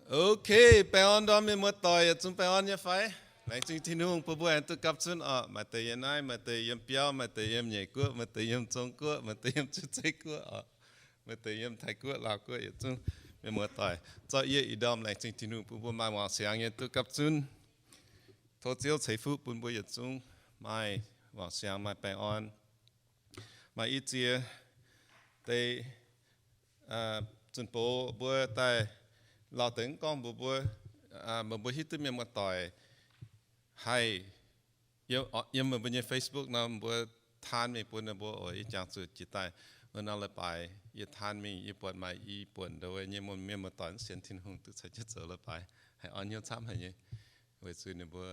Ok, baengh orn ndorm mienh muoz-doic, yietc zungv baengh orn nyei fai? Laengz zingh Tin-Hungh bun mbuo aengx duqv gapv zunv oc. Maaih deix yiem naaiv, maaih deix yiem biauv, maaih deix yiem nyeic guoqv, maaih deix yiem Zong-Guoqv, maaih deix yiem Zeiz Guoqv oc, maaih deix yiem Taiv Guoqv, Laauv Guoqv, yietc zungv mienh muoz-doic. Zorqv yie ih ndorm laengz zingh Tin-Hungh bun mbuo maaih wangc siangx nyei duqv gapv zunv. Tov Ziouv ceix fuqv bun mbuo yietc zungv maaih wangc siangx, maaih baengh orn. Maaih i ziex deix zunh bov mbuo daaih lauh deix mv gorngv mbuox mbuo, meih mbuo hiuv duqv mienh muoz-doic haih yiem meih mbuo nyei Facebook nor, mbuo taan mingh bun ninh mbuo oc. Yie jangx zuqc jiex daaih wuov norm leiz-baaix yie taan mingh, yie buatc maaih i buonc ndau wuov nyei mienh muoz-doic mv sienx Tin-Hungh duqv caux jienv zoux leiz-baaix, haiz orn hnyouv camv haic nyei. Weic zuqc ninh mbuo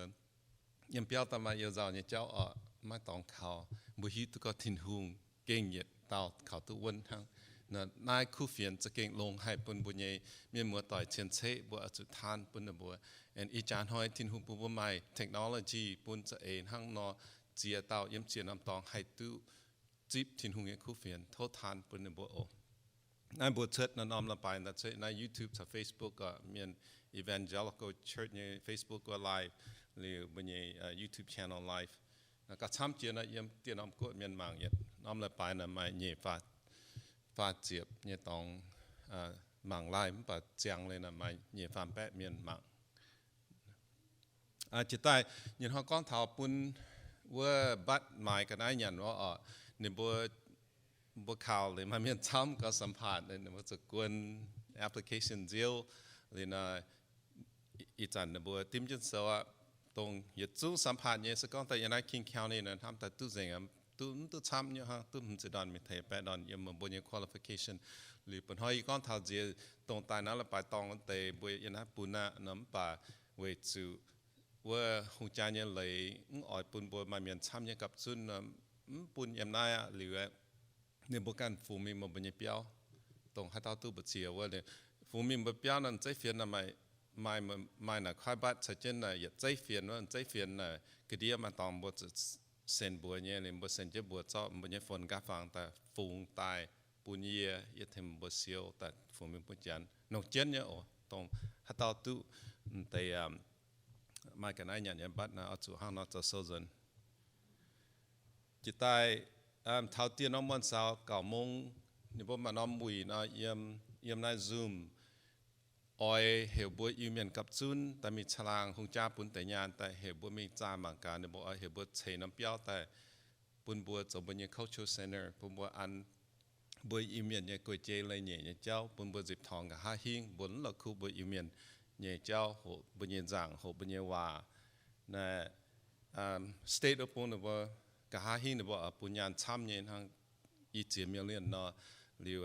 yiem biauv daaih maaih you nzauh nyei jauv oc, maiv dorngx kaux. Mbuo hiuv duqv gorngv Tin-Hungh gengh yietc dauh kaux duqv wuonv hnangv. Naaiv kuv fienx za'gengh longx haic bun mbuo nyei mienh muoz-doic cien-ceqv mbuo oix zuqc taan bun ninh mbuo. Aengx ih jaax hnoi Tin-Hungh bun mbuo maaih technology bun za'eix hnangv nor, ziex dauh yiem ziex norm dorngx haih duqv zipv Tin-Hungh nyei kuv fienx. Tov taan bun ninh mbuo oc. Naaiv mbuo cuotv naaiv norm leiz-baaix daaih cuotv naaiv YouTube caux Facebook oc, mienh Evangelical Church nyei Facebook wuov live, liuz mbuo nyei YouTube channel live. Gauh camv jiex naaiv yiem dieh norm guoqv mienh mangc yietc norm leiz-baaix naaiv maaih nyeic faah ziepc nyei dorngx mangc live, mv baac ziangx liuz naaiv maaih nyeic faam baeqv mienh mangc. Jiex daaih nyei hnoi gorngv taux bun wuov mbatv maaiz ga'naaiv nyanc wuov oc, ninh mbuo, mbuo kaux liuz maaih mienh camv gauh สัมภาษณ์ ninh mbuo zuqc guon application nziouv liuz naaiv, ih zanc ninh mbuo dimv jienv sou aqv. Dongh yietc zungv สัมภาษณ์ nyei se gorngv daaih yiem naaiv King County naaiv hnamv daaih duqv nzengc, duqv, mv duqv camv nyei hnangv, duqv hmz ziepc ndorn mingh teix baeqv ndorn yiem meih mbuo nyei qualification. Liuz ba'hnoi yie gorngv taux nziex dongh daaih naaiv leiz-baaix dorngx wuov deix mbuo yiem naaiv bun aqv nor, mv baac weic zuqc wuov hungh jaa nyei leiz mv oix bun mbuo maaih mienh camv nyei gapv zunv nor, mv bun yiem naaiv aqv. Liuz aeqv, ninh mbuo ganh fungx mingh meih mbuo nyei biauv, dongh haaix dauh duqv mbu'ziex wuov, fungx mingh mbuo biauv nor, zeiv fienx naaic, maaih naaic kuaaiv mbatv caux jienv naaic yietc zeiv fienx wuov, zeiv fienx naaic ga'ndiev maaih dorngx mbuo zuqc sen mbuox nyei, liuz mbuo sen jienv mbuox zorqv mbuo nyei phone nqaang fangx daaih fungx daaih bun yie, yie tengx mbuo siou daaih fungx mingh bun janx nongc jienv nyei oc. Dongh haaix dauh duqv m'deix maaih ga'naaiv nyanc nyei mbatv naaic oix zuqc hnangv nor zoux sou nzuonx. Jiex daaih taux dieh norm muonh saux gauh mong, ninh mbuo maaih norm wuic nor, yiem naaiv Zoom oix heuc mbuo Iu-Mienh gapv zunv daaih mingh caangh laangh, hungh jaa bun deix nyaanh daaih heuc mbuo mingh zaah mangc gaax. Ninh mbuo oix heuc mbuo ceix norm biauv daaih bun mbuo zoux mbuo nyei cultural center, bun mbuo an mbuo Iu-Mienh nyei guei-jei leiz-nyeic nyei jauv, bun mbuo nzipc torngx nqa'haav hingv, mbuo mv la'kuqv mbuo Iu-Mienh nyei jauv, hoqc mbuo nyei nzaangc, hoqc mbuo nyei waac. Naaiv state wuov bung ninh mbuo nqa'haav hingv ninh mbuo oix bun nyaanh camv nyei hnangv i ziex million nor. Liuz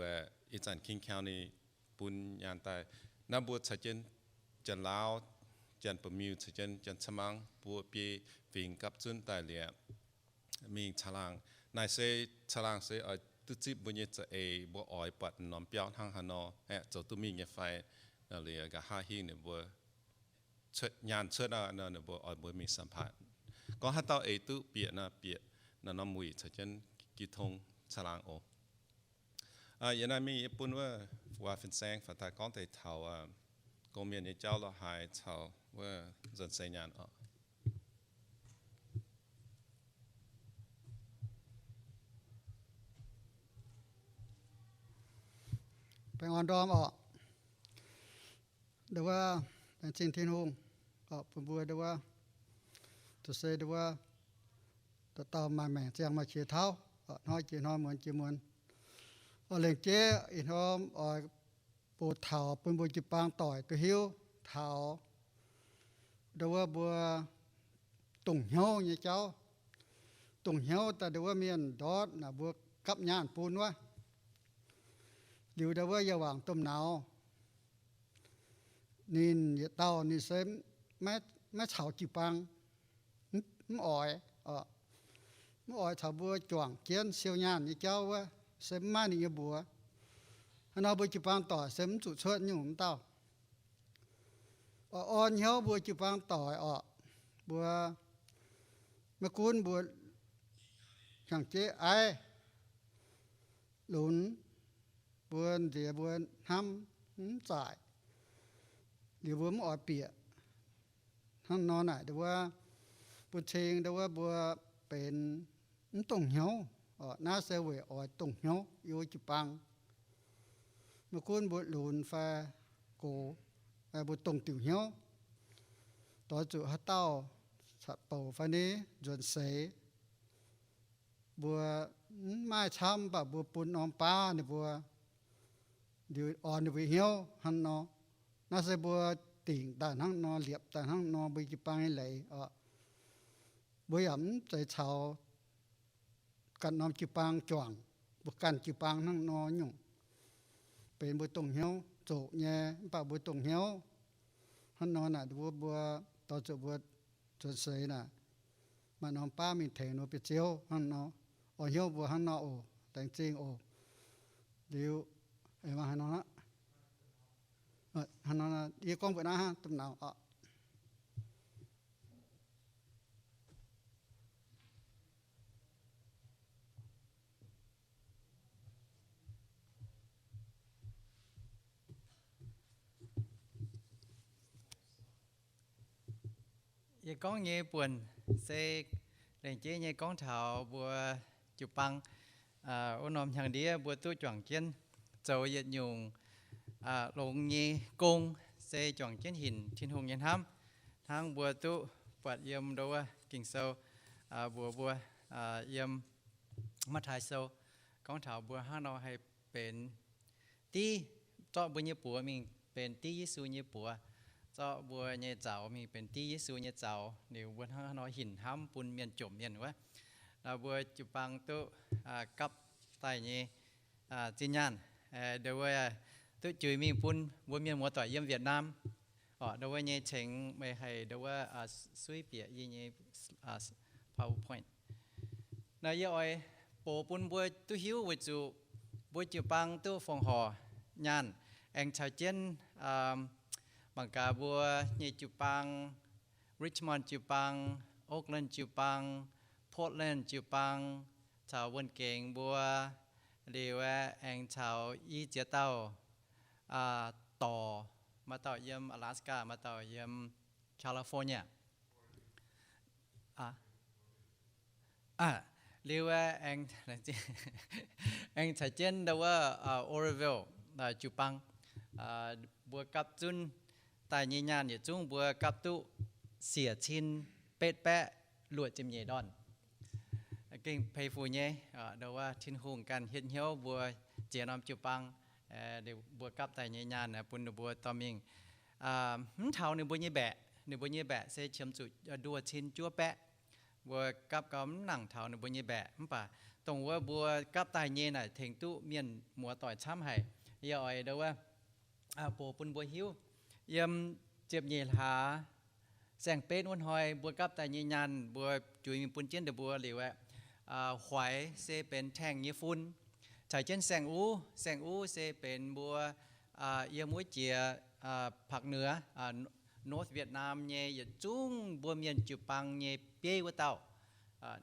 ih zanc King County bun nyaanh daaih, naaiv mbuo caux jienv Janx-Laauv, Janx-Ba'miuh caux jienv Janx-Ca'mangv buo biei fingx gapv zunv daaih liuz mingh caangh laangh. Naaiv se caangh laangh se oix duqv zipv mbuo nyei za'eix, mbuo oix buatc norm biauv hnangv haaix nor, aeqv, zoux duqv mingh nyei fai. Liuz nqa'haav hingv ninh mbuo nyaanh cuotv nor, ninh mbuo oix mbuo mingh สัมภาษณ์. Gorngv haaix dauh eix duqv bieqc nor, bieqc naaiv norm wuic caux jienv jiu tong caangh laangh oc. Yie naaiv mingh yie bun wuov fu waac fin-saeng faaux daaih gorngv deix taux gong-mienh nyei jauv lorqc, haaix caux wuov nzuonx seix nyaanh oc. Baengh orn ndorm oc. Ndau wuov, laengz zingh Tin-Hungh oc, bun mbuo ndau wuov, zuqc se ndau wuov, dauh dauh maaih maengc ziangh maaih qiex tauv, hnoi jiex hnoi, muonz jiex muonz. Oc, lengc jeiv ih hnoi oix bun taux bun mbuo jiu-baang doic duqv hiuv taux ndau wuov mbuo dongh hnyouv nyei jauv. Dongh hnyouv daaih ndau wuov mienh ndortv naaic mbuo gapv nyaanh bun wuov. Liuz ndau wuov yie wangc domh nauz, ninh yietc dauh ninh se maiv caux jiu-baang, mv oix, mv oix caux mbuo juangc jienv siou nyaanh nyei jauv wuov, se mv maaih ninh nyei mbuox. Hnangv nor mbuo jiu-baang doic se mv zuqc cuotv nyungc wuov dauh. Oix orn hnyouv mbuo jiu-baang doic oc, mbuo maiv gunv mbuo hnyangx-jeiv aiv lunx, mbuo nziex mbuo hnamv mv zaaic, liuz mbuo mv oix bieqc. Hnangv nor naaic ndau wuov bun cing ndau wuov mbuo benx mv dongh hnyouv. Naaiv se weic oix dongh hnyouv yiem jiu-baang. Maiv gunv mbuo lunx fai gox, mbuo dongh diuc hnyouv, doix zuqc haaix dauh catc bouc fai ni nzuonx seix, mbuo mv maaih camv, mv baac mbuo bun norm baav ninh mbuo, liuz orn ninh mbuo hnyouv hnangv nor. Naaiv se mbuo dingc daaih hnangv nor, liepc daaih hnangv nor mbuo jiu-baang nyei leiz oc. Mbuo yaac mv zeiz caux ganh norm jiu-baang juangc, mbuo ganh jiu-baang hnangv nor nyungc. Benx mbuo dongh hnyouv zoqc nyei, mv baac mbuo dongh hnyouv hnangv nor naaic, mbuo, mbuo doix zuqc mbuo nzuonx seix naaic, maaih norm baav mingh tengx ninh mbuo biauv-ziouv hnangv nor. Orn hnyouv mbuo hnangv nor oc, laengz zingh oc. Liuz, hnangv nor, yie gorngv mbuox naaiv hnangv, domh nauz oc. Yie gorngv nyei buonc se lengc jeiv nyei gorngv taux mbuo jiu-baang wuov norm hnyangx-ndiev mbuo duqv juangc jienv zoux yietc nyungc longx nyei gong, se juangc jienv hinc Tin-Hungh nyei hnamv. Hnangv mbuo duqv buatc yiem ndo wuov Ging-Sou, mbuox mbuo yiem Matv^taai Sou, gorngv taux mbuo hnangv nor haih benx div, zorqv mbuo nyei buoz mingh benx div Yesu nyei buoz, zorqv mbuo nyei zaux mingh benx div Yesu nyei zaux. Liuz mbuo hnangv nor hinc hnamv bun mienh jomc mienh wuov. Mbuo jiu-baang duqv gapv daaih nyei zinh nyaanh, ndo wuov duqv juix mingh bun mbuo mienh muoz-doic yiem Việt Nam. Ndo wuov nyei cengx meih haih ndo wuov suiv bieqc yie nyei PowerPoint. Naaiv yie oix box bun mbuo duqv hiuv weic zuqc mbuo jiu-baang duqv fongc horc nyaanh, aengx caux jienv mangc gaax mbuo nyei jiu-baang, Richmond jiu-baang, Oakland jiu-baang, Portland jiu-baang, caux wuonh gengx mbuo, liuz aengx caux i ziex dauh dorc, maaih dauh yiem Alaska, maaih dauh yiem California. Liuz aengx caux jienv ndo wuov Oroville jiu-baang, mbuo gapv zunv daaih nyei nyaanh yietc zungv mbuo gapv duqv siec cin betv baeqv luoqc ziepc nyeic ndorn. Gengh peix fuc nyei, ndo wuov Tin-Hungh ganh hietv hnyouv mbuo ziex norm jiu-baang, mbuo gapv daaih nyei nyaanh bun ninh mbuo dorh mingh. Mv taux ninh mbuo nyei mbaeqc, ninh mbuo nyei mbaeqc se qiemx zuqc nduoh cin juov baeqv. Mbuo gapv gau mv nangc taux ninh mbuo nyei mbaeqc, mv baac dongh wuov mbuo gapv daaih nyei naaic tengx duqv mienh muoz-doic camv haic. Yie oix ndo wuov box bun mbuo hiuv, yiem ziepc nyeic hlaax saeng-betv wuov hnoi mbuo gapv daaih nyei nyaanh mbuo juix mingh bun jienv ninh mbuo liuz aeqv, Huaix se benx Tengh nyei fun, caux jienv Saeng-Uv. Saeng-Uv se benx mbuo yiem wuov jiex Phak Nua, North Vietnam nyei yietc zungv mbuo mienh jiu-baang nyei bieiv wuov dauh.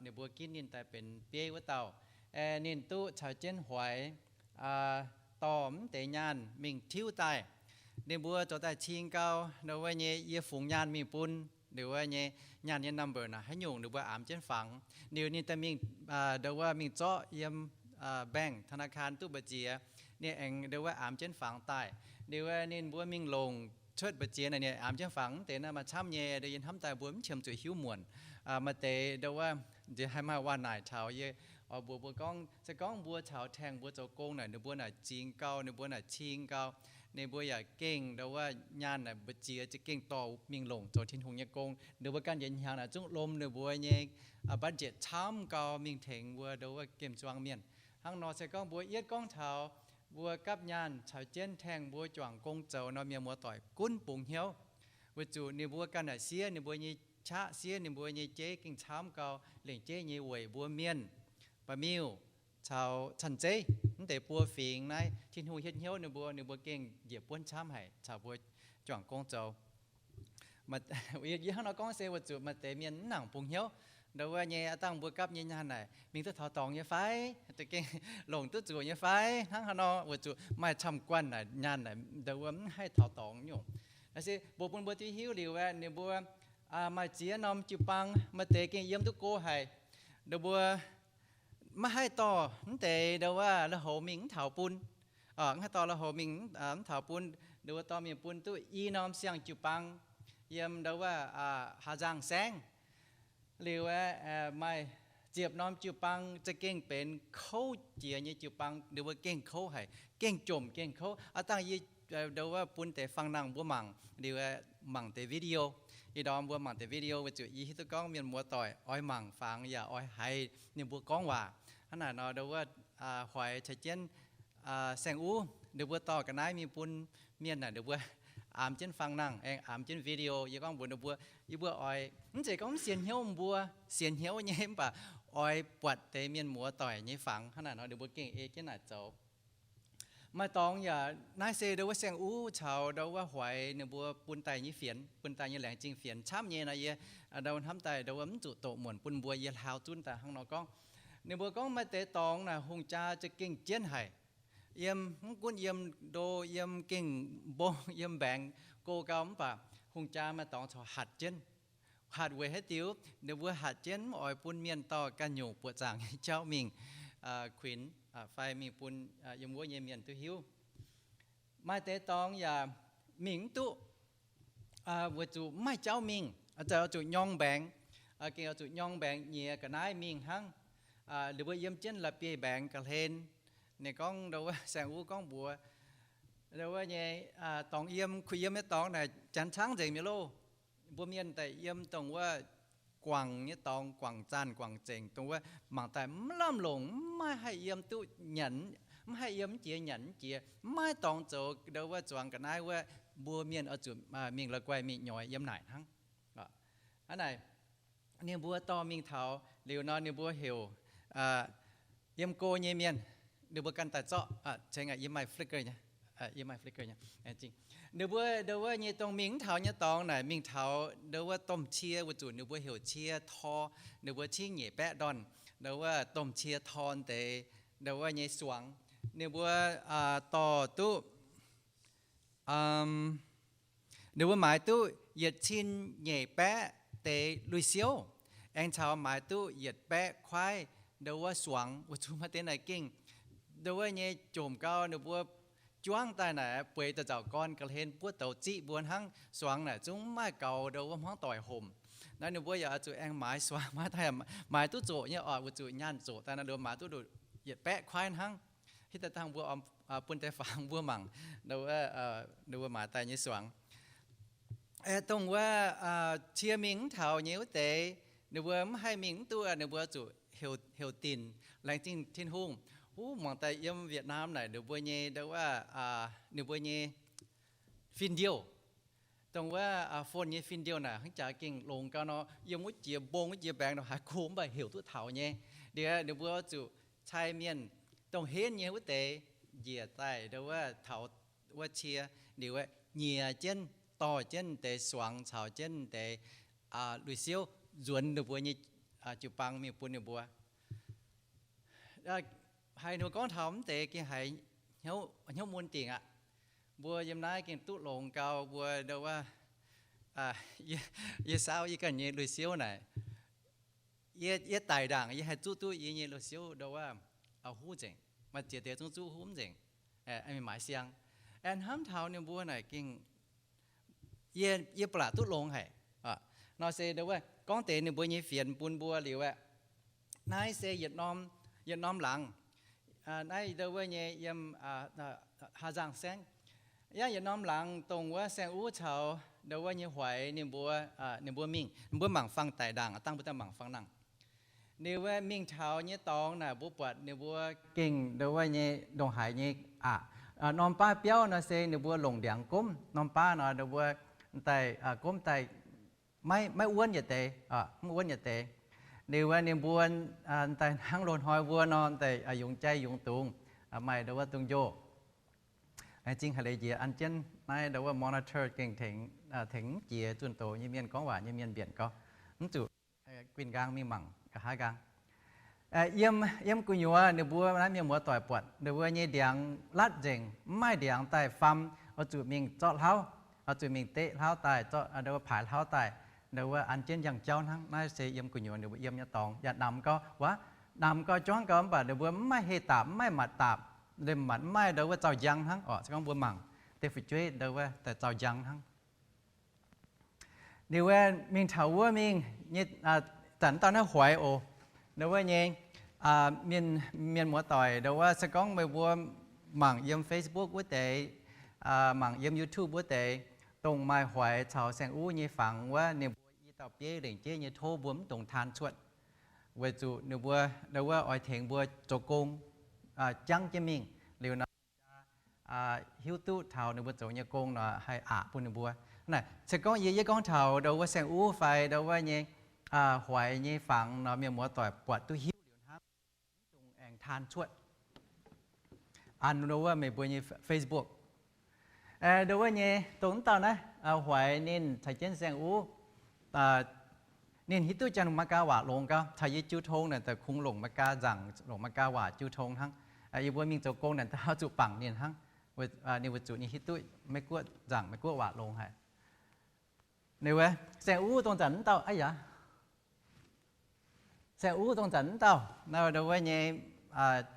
Ninh mbuo ginv ninh daaih benx bieiv wuov dauh. Ninh duqv caux jienv Huaix dorh mv deix nyaanh mingh tiuv daaih. Ninh mbuo zoux daaih cing gau, ndo wuov nyei yie fungx nyaanh mingh bun, liuz wuov nyei nyaanh nyei number naaic haaix nyungc ninh mbuo amx jienv fangx. Liuz ninh daaih mingh, ndo wuov mingh zorqv yiem bank, ธนาคาร duqv mbu'ziex, ninh aengx ndo wuov amx jienv fangx daaih. Liuz wuov ninh mbuo mingh longc cuotv mbu'ziex naaic ninh amx jienv fangx. Mv deix naaiv maaih camv nyei, ndo yie hnamv daaih mbuo mv qiemx zuqc hiuv muonc. Maaih deix ndo wuov nziex haih maaih waac-naaic taux yie oix mbuox mbuo gorngv, se gorngv mbuo caux Tengh mbuo zoux gong naaic, ninh mbuo naaic zingx gau, ninh mbuo naaic cing gau, ninh mbuo yaac gengh ndo wuov nyaanh naaic mbu'ziex za'gengh dorh mingh longc zoux Tin-Hungh nyei gong. Ninh mbuo ganh njiec hnyangx naaic zungv lomh ninh mbuo nyei budget camv gau mingh tengx mbuo ndo wuov gemh zuangx mienh. Hnangv nor se gorngv mbuo yietv gorngv taux mbuo gapv nyaanh caux jienv Tengh mbuo juangc gong zoux nor, mienh muoz-doic gunv bungx hnyouv, weic zuqc ninh mbuo ganh naaic siev ninh mbuo nyei qaqv, siev ninh mbuo nyei jeiv gengh camv gau lengc jeiv nyei weic mbuo mienh, ba'miuh caux canh zeiv, mv deix buo fingx naaiv Tin-Hungh hietv hnyouv ninh mbuo, ninh mbuo gengh njiec buonv camv haic caux mbuo juangc gong zoux. Yie hnangv nor gorngv se weic zuqc maaih deix mienh mv nangc bungx hnyouv. Ndo wuov nyei aav dangh mbuo gapv nyei nyaanh naaic mingh duqv taux dorngx nyei fai, gengh longc duqv zuqc nyei fai, hnangv haaix nor, weic zuqc maaih camv-guanh naaic nyaanh naaic ndo wuov mv haih taux dorngx nyungc. Naaiv se mbuox bun mbuo duqv hiuv liuz aeqv, ninh mbuo maaih ziex norm jiu-baang maaih deix gengh yiem duqv go haic. Ninh mbuo maiv haih dorh mv deix ndau wuov lui-houx mingh mv taux bun. Mv haih dorh lui-houx mingh mv taux bun. Ninh mbuo dorh mingh bun duqv i norm siang jiu-baang yiem ndau wuov Haa^nzangh Saengv. Liuz aeqv, maaih ziepc norm jiu-baang za'gengh benx kouv jiex nyei jiu-baang. Ninh mbuo gengh kouv haic, gengh jomc gengh kouv. Aav dangh yie ndau wuov bun deix fang nangh mbuo mangc liuz aeqv, mangc deix video. Ih ndorm mbuo mangc deix video weic zuqc yie hiuv duqv gorngv mienh muoz-doic oix mangc fangx yaac oix haiz ninh mbuo gorngv waac. Hnangv naaic nor ndau wuov hoix ceix jienv saeng-uv ninh mbuo dorh ga'naaiv mingh bun mienh naaic, ninh mbuo aamx jienv fang nangh aengx aamx jienv video. Yie gorngv mbuox ninh mbuo, yie mbuo oix mv zeiz gorngv mv sienx hnyouv mbuo, sienx hnyouv nyei mv baac oix buatc deix mienh muoz-doic nyei fangx. Hnangv naaic nor ninh mbuo gengh ei jienv naaic zoux. Maaih dorngx yaac naaiv se ndau wuov saeng-uv caux ndau wuov hoix ninh mbuo bun daaih nyei fienx, bun daaih nyei laengz zingh fienx camv nyei nor, yie ndau hnamv daaih ndau wuov mv zuqc doqc muonc bun mbuo, yie hlaau zunv daaih hnangv nor gorngv. Ninh mbuo gorngv maaih deix dorngx naaic hungh jaa za'gengh jienv haic. Yiem, mv gunv yiem ndo, yiem gengh mbong, yiem mbaengx go gau mv baac hungh jaa maaih dorngx corc hatc jienv. Hatc weic haaix diuc? Ninh mbuo hatc jienv mv oix bun mienh dorh ganh nyungc buoqc zaangc nyei jauv mingh kuinx fai mingh bun yiem wuov nyei mienh duqv hiuv. Maaih deix dorngx yaac mingh mv duqv weic zuqc mv maaih jauv mingh, oix zuqc nyorng mbaengx, gengh oix zuqc nyorng mbaengx nyiex ga'naaiv mingh hnangv. Ninh mbuo yiem jienv la'bieiv mbaengx ga'hlen. Ninh gorngv ndau wuov saeng-uv gorngv mbuox ndau wuov nyei dorngx yiem, kuh yiem nyei dorngx naaic janx caangv nzengc mi'aqv loh. Mbuo mienh daaih yiem dongh wuov guangc nyei dorngx, guangc zanc guangc zengc, dongh wuov mangc daaih mv lamh longc, mv maaih haih yiem duqv nyanc, mv haih yiem mv jiex nyanc mv jiex, mv maaih dorngx zoux ndau wuov zuangx ga'naaiv wuov, mbuo mienh oix zuqc mingh la'guaih mingh nyoix yiem naaic hnangv. Hnangv naaic, ninh mbuo dorh mingh taux liuz nor, ninh mbuo heuc yiem go nyei mienh, ninh mbuo ganh daaih zorqv, ceng aqv, yie maaih flicker nyei, yie maaih flicker nyei. Ninh mbuo ndau wuov nyei dongh mingh mv taux nyei dorngx naaic mingh taux ndau wuov domh cie, weic zuqc ninh mbuo heuc cie tor, ninh mbuo cingv nyeic baeqv ndorn, ndau wuov domh cie tor deix ndau wuov nyei suangx. Ninh mbuo dorh duqv ninh mbuo maaiz duqv yietc cin nyeic baeqv deix lui-siouv, aengx caux maaiz duqv yietc baeqv kuaaiv ndau wuov suangx, weic zuqc maaih deix naaic gengh ndau wuov nyei jomc gau, ninh mbuo juangv daaih naaic bueix da'nzauc gorn ga'hlen buov douz ziqv mbuo hnangv. Suangx naaic zungv mv maaih gaux ndau wuov hmuangv doic homc. Naaiv ninh mbuo yaac oix zuqc aengx maaiz suangx, maaiz daaih maaiz duqv zoqc nyei oc, weic zuqc nyaanh zoqc daaih nor, ninh mbuo maaiz duqv yietc baeqv kuaaiv hnangv. Hitv daaih dangh mbuo bun deix fangx mbuo mangc, ninh mbuo maaiz daaih nyei suangx. Dongh wuov cie mingh mv taux nyei wuov deix, ninh mbuo mv haih mingh mv duqv, ninh mbuo zuqc heuc dinc. Laengz zingh Tin-Hungh, huv, mangc daaih yiem Vietnam naaic ninh mbuo nyei ndau wuov, ninh mbuo nyei fin-ndiouh, dongh wuov phone nyei fin-ndiouh naaic hnangv jaax gengh longx gau nor, yiem wuov jiex mbong wuov jiex mbaengx nor haiz go mv baac heuc duqv taux nyei. Liuz ninh mbuo zuqc cai mienh dongh henv nyei wuov deix njiec daaih ndau wuov taux wuov cie, liuz nyiex jienv dorh jienv deix suangx caux jienv deix lui-siouv nzuonx ninh mbuo nyei jiu-baang mingh bun ninh mbuo. Haiz ninh mbuo gorngv taux mv deix gengh haiz hnyouv mun dingc aqv. Mbuo yiem naaiv gengh duqv longx gau mbuo ndau wuov, yie saauv yie ganh nyei lui-siouv naaic, yie daic ndaangc yie haih zuqv duqv yie nyei lui-siouv ndau wuov huv nzengc. Maaih ziex deix zungv zuqv huv nzengc, mingh maaiz siang. Aengx hnamv taux ninh mbuo naaic gengh yie ba'laqc duqv longx haic. Nor se ndau wuov gorngv deix ninh mbuo nyei fienx bun mbuo liuz aeqv, naaiv se yietc norm, yietc norm laangz. Naaiv ndau wuov nyei yiem Haa^nzangh Saengv. Yangh yietc norm laangz dongh wuov saeng-uv caux ndau wuov nyei hoiz ninh mbuo, ninh mbuo mingh, ninh mbuo mangc fangx daic ndaangc, dangh mbuo daaih mangc fangx nangh. Ninh mbuo mingh taux nyei dorngx naaic mbuo buatc ninh mbuo gengh ndau wuov nyei ndongc haaix nyei aqc. Norm baav biauv nor se ninh mbuo longc ndiangx gomv. Norm baav nor ninh mbuo daaih gomv daaih maiv wuonv yietc deix, mv wuonv yietc deix. Ninh wuov ninh mbuo daaih hnangv loz-hnoi wuov nor daaih yungz jai yungz dungz, maaih ndau wuov dungz njoh. Laengz zingh haiz leiz njiec an jienv naaiv ndau wuov monitor gengh tengx, tengx mv jiex zunh doz nyei mienh, gorngv waac nyei mienh mbienc gau, mv zuqc guinh nqaang mingh mangc nqa'haav nqaang. Yiem, yiem gu'nyuoz ninh mbuo naaiv mienh muoz-doic buatc ninh mbuo nyei ndiangx latv nzengc, mv maaih ndiangx daaih faam, oix zuqc mingh zorqv hlauv. oix zuqc mingh deqv hlauv daaih, zorqv ndau wuov paaix hlauv daaih, ndau wuov an jienv njang jauv hnangv. Naaiv se yiem gu'nyuoz ninh mbuo yiem nyei dorngx. Yaac namx gau, wuov, namx gau, juangv gau, mv baac ninh mbuo mv maaih heh daapc, mv maaih matc daapc, liemh matc mv maaih ndau wuov zaux njang hnangv oc. Se gorngv mbuo mangc deix fu'jueiv ndau wuov daaih zaux njang hnangv. Liuz wuov mingh taux wuov mingh nyei, zanc dauh naaiv hoiz oc. Ndau wuov nyei, mienh, mienh muoz-doic, ndau wuov se gorngv meih mbuo mangc yiem Facebook wuov deix, mangc yiem YouTube wuov deix, dongh maaih hoiz caux saeng-uv nyei fangx wuov, ninh mbuo i dauh bieiv lengc jeiv nyei tov mbuo mv dungx taan cuotv, weic zuqc ninh mbuo ndau wuov oix tengx mbuo zoux gong, jangv jienv mingh. Liuz nor, hiuv duqv taux ninh mbuo zoux nyei gong nor haih aqc bun ninh mbuo. Naaiv se gorngv yie, yie gorngv taux ndau wuov saeng-uv fai ndau wuov nyei, hoiz nyei fangx nor, mienh muoz-doic buatc duqv hiuv liuz hnangv, mv dungx aengx taan cuotv an ndau wuov meih mbuo nyei Facebook. Ndau wuov nyei dongh mv dauh naaiv, hoiz ninh caux jienv saeng-uv, ninh hiuv duqv janx-Meigaa waac longx gau, caux yie jiu tong naaic daaih kungx longc Meigaa nzaangc, longc Meigaa waac jiu tong hnangv. Yie mbuo mingh zoux gong naaic daaih zuqc bangc ninh hnangv. Ninh weic zuqc ninh hiuv duqv Meiv-Guoqv nzaangc, Meiv-Guoqv waac longx haic. Ninh wuov saeng-uv dongh zanc mv dauh, aa yaac saeng-uv dongh zanc mv dauh, ndau wuov nyei,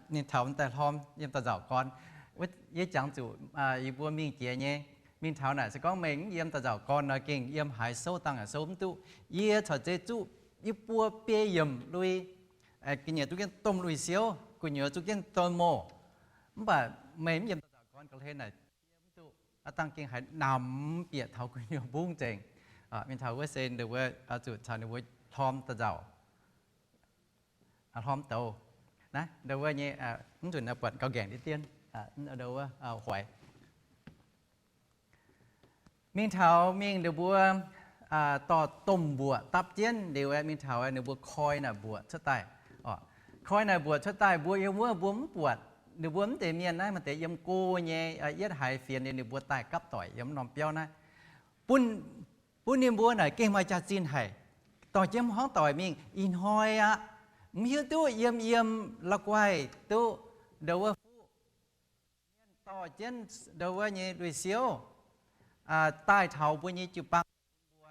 ninh taux daaih hlorm yiem daaih nzauc gorn. Yie jangx zuqc yie mbuo mingh jiex nyei, mingh taux naaic se gorngv meih mv yiem daaih nzauc gorn nor, gengh yiem haaix souv dangh yaac souv mv duqv. Yie caux zeiz zuqv yie buo biei yiemc lui, ga'nyiec duqv jienv domh lui-siouv, gu'nyuoz zuqv jienv domh moh. Mv baac meih mv yiem daaih nzauc gorn ga'hlen naaic, mv duqv, aav dangh gengh haiz namx bieqc taux gu'nyuoz mbungv nzengc. Mingh taux wuov se ninh mbuo zuqc caux ninh mbuo hlorm daaih nzauc, hlorm douz. Naaiv ndau wuov nyei, mv nzunc buatc gauh nqaengc diqv dien, ndau wuov hoiz. Mingh taux mingh ninh mbuo dorh domh mbuoqc dapv jienv liuz, mingh taux ninh mbuo koi naaic mbuoqc cuotv daaih. Koi naaic mbuoqc cuotv daaih, mbuo yiem wuov mbuo mv buatc. Ninh mbuo mv deix mienh naaiv maaih deix yiem go nyei, yietv haiz fienx liuz ninh mbuo daaih gapv doic yiem norm biauv naaiv. Bun, bun ninh mbuo naaic gengh maaih jaax-zinh haic. Dorh jienv hmuangv doic mingh ih hnoi aqv, mv hiuv duqv yiem yiem la'guaih duqv ndau wuov fuqv mienh dorh jienv ndau wuov nyei lui-siouv daaih taux mbuo nyei jiu-baang mbuo.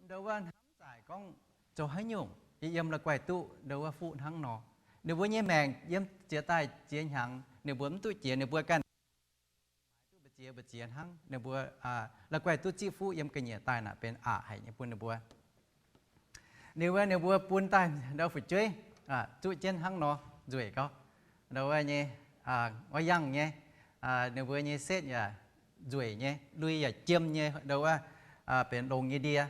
Ndau wuov hnamv zaaic gorngv zoux haaix nyungc yie yiem la'guaih duqv ndau wuov fuqv hnangv nor. Ninh mbuo nyei maengc yiem ziex daaih ziex hnyangx ninh mbuo mv duqv jiex, ninh mbuo ganh duqv mbu'ziex mbu'ziex hnangv. Ninh mbuo la'guaih duqv zipv fuqv yiem ga'nyiec daaih naaic benx aqc haic nyei bun ninh mbuo. Liuz wuov ninh mbuo bun daaih ndau fu'jueiv zuqv jienv hnangv nor nzueic gau. Ndau wuov nyei, wuov yangh nyei, ninh mbuo nyei setv yaac nzueic nyei, lui yaac jiem nyei, ndau wuov benx longx nyei ndie.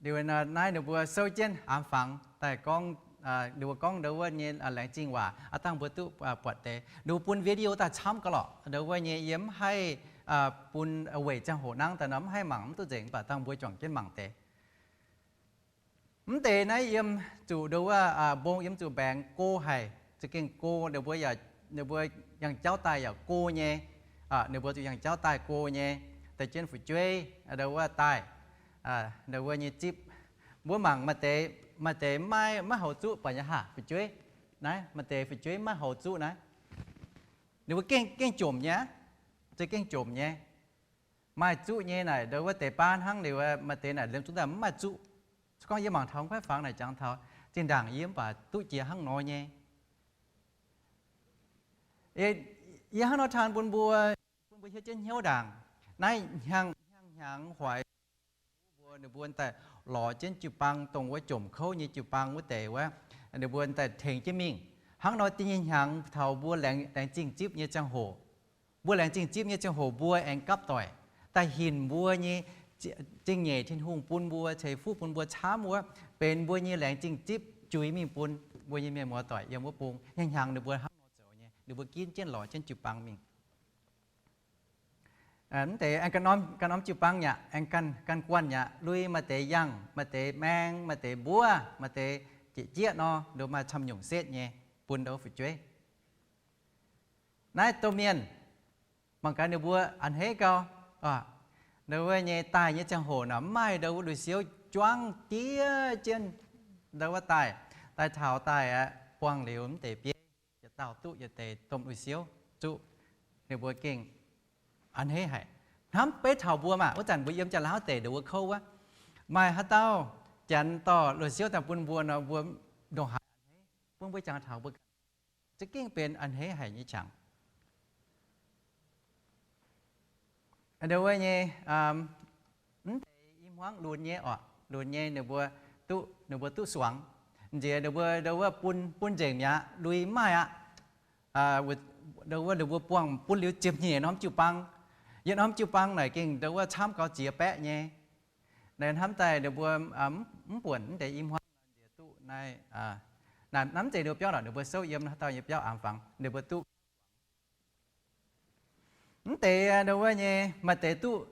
Liuz naaiv ninh mbuo souv jienv aamx fangx daaih gorngv, ninh mbuo gorngv ndau wuov nyei laengz zingh waac, aav dangh mbuo duqv buatc deix. Ninh mbuo bun video daaih camv gau lorqc. Ndau wuov nyei yie mv haih bun weic ziangh hoc nangv daaih nor mv haih mangc mv duqv nzengc, mv baac dangh mbuo juangc jienv mangc deix. Mv deix naaiv yiem zuqc ndau wuov mbong yiem zuqc mbaengx go haic, za'gengh go, ninh mbuo yaac, ninh mbuo yangh jauv daaih yaac go nyei. Ninh mbuo zuqc yangh jauv daaih go nyei, deix jienv fu'jueiv ndau wuov daaih, ndau wuov nyei zipv. Mbuo mangc maaih deix, maaih deix maiv, maiv hauz zuqv baac nyei haah fu'jueiv. Naaiv maaih deix fu'jueiv maiv hauz zuqv naaiv. Ninh mbuo gengh, gengh jomc nyei aqv. Za'gengh jomc nyei. Maaih zuqv nyei naaic ndau wuov deix baav hnangv liuz, maaih deix naaic liemh zungv daaih mv maaih zuqv. Se gorngv yie mangc taux mv kuaaiv fangx naaic jangx taux zinh ndaangc yie mv baac duqv jiex hnangv nor nyei. Yie hnangv nor taan bun mbuo, bun mbuo hiuv jienv hnyouv ndaangc. Naaiv hnyangx, hnyangx hnyangx hoiz mbuo, ninh mbuo daaih lorz jienv jiu-baang dongh wuov jomc kouv nyei jiu-baang wuov deix wuov, ninh mbuo daaih tengx jienv mingh. Hnangv nor da'nyeic hnyangx taux mbuo laengz, laengz zingh zipv nyei ziangh hoc, mbuo laengz zingh zipv nyei ziangh hoc mbuo aengx gapv doic daaih hinc mbuo nyei zingh nyeic Tin-Hungh bun mbuo ceix fuqv bun mbuo camv wuov, benx mbuo nyei laengz zingh zipv juix mingh bun mbuo nyei mienh muoz-doic yiem wuov bung. Hnyangx hnyangx ninh mbuo hnangv nor zoux nyei, ninh mbuo ginv jienv lorz jienv jiu-baang mingh. Mv deix aengx ganh norm, ganh norm jiu-baang yaac aengx ganh, ganh guanh yaac lui, maaih deix yangh, maaih deix maeng, maaih deix mbuov, maaih deix jieqv jieqv nor, nduov maaih camv nyungc setv nyei bun ndau fu'jueiv. Naaiv domh mienh mangc gaax ninh mbuo a'hneiv gau. Ndau wuov nyei daaih nyei ziangh hoc naaic mv maaih ndau wuov lui-siouv juangv diev jienv ndau wuov daaih. Daaih taux daaih aeqv, buangh liuz mv deix bieiv yietc dauh duqv yietc deix domh lui-siouv zuqv. Ninh mbuo gengh a'hneiv haic. Hnamv beiv taux mbuo maah, wuov zanc mbuo yiem Janx-Laauv deic ndongc wuov kouv wuov, maaih haaix dauh Janx dorh luoh siouv daaih bun mbuo nor, mbuo ndongc haaix a'hneiv, bun mbuo jangx taux mbuo za'gengh benx a'hneiv haic nyei qangx. Ndongc wuov nyei, mv deix i hmuangv lunx nyei oc, lunx nyei ninh mbuo duqv, ninh mbuo duqv suangx. Nziex ninh mbuo ndongc wuov bun, bun nzengc mi'aqv, lui maaih aqv. Ndongc wuov ninh mbuo buangh bun liuz ziepc nyeic norm jiu-baang. Yietc norm jiu-baang naaic gengh ndongc wuov camv gaux ziex baeqv nyei. Naaiv hnamv daaih ninh mbuo mv buonc mv deix i hmuangv nziex duqv naaiv, naaiv mv zeiz ninh mbuo biauv lorqc, ninh mbuo souv yiem haaix dauh nyei biauv aengx fangx ninh mbuo duqv. Mv deix ndongc wuov nyei maaih deix duqv,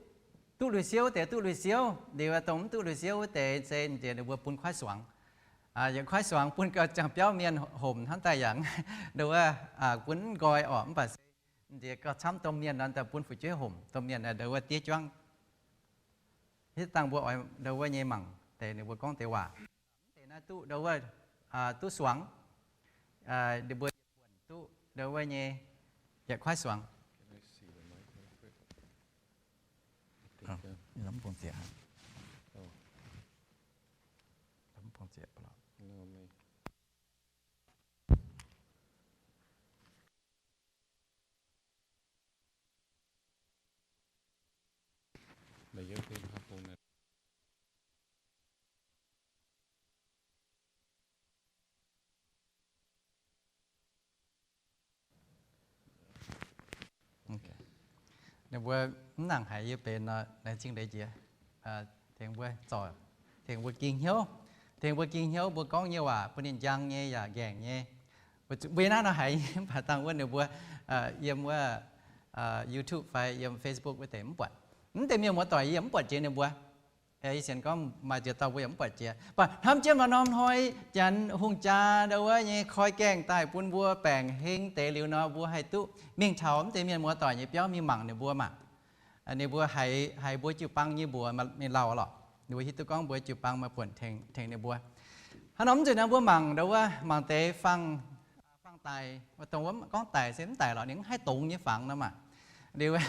duqv lui siouv, deix duqv lui siouv. Liuz dongh mv duqv lui siouv wuov deix se nziex ninh mbuo bun kuaaiv suangx. Yietc kuaaiv suangx bun gauh ziangh biauv mienh homc hnamv daaih yaac ndongc wuov bun mv nqoi orqc, mv baac se nziex gauh camv domh mienh nor daaih bun fu'jueiv homc, domh mienh ndongc wuov diev juangv. Hitv dangh mbuo oix ndongc wuov nyei mangc deix ninh mbuo gorngv deix waac. Mv deix naaiv duqv ndongc wuov, duqv suangx, ninh mbuo yietc buonc duqv ndongc wuov nyei yietc kuaaiv suangx. Ninh mbuo mv nangc haiz yie benx nor, laengz zingh leiz jiex, tengx mbuo zorc, tengx mbuo ging hnyouv, tengx mbuo ging hnyouv, mbuo gorngv nyei waac bun ninh njang nyei yaac nqaengc nyei. Mbuo yie naaiv nor haiz nyei, mv baac dangh wuov ninh mbuo yiem wuov YouTube fai yiem Facebook wuov deix mv buatc. Mv deix mienh muoz-doic yie yaac mv buatc jiex ninh mbuo. Ih sienx gorngv maaih ziex dauh mbuo yaac mv buatc jiex. Mv baac hnamv jienv maaih norm hnoi Janx hungh jaa ndau wuov nyei koi gaengh daaih bun mbuo baengc heng deix liuz nor, mbuo haih duqv mingh taux mv deix mienh muoz-doic nyei biauv mingh mangc ninh mbuo maah. Ninh mbuo haiz, haiz mbuo jiu-baang nyei mbuox mingh lauh lorqc. Ninh mbuo hiuv duqv gorngv mbuo jiu-baang maaih buonc tengx, tengx ninh mbuo. Hnangv nor mv nzunc naaiv mbuo mangc ndau wuov, mangc deix fangx, fangx daic, dongh wuov gorngv daic se mv daic lorqc, ninh mv haih dongz nyei fangx nor maah. Liuz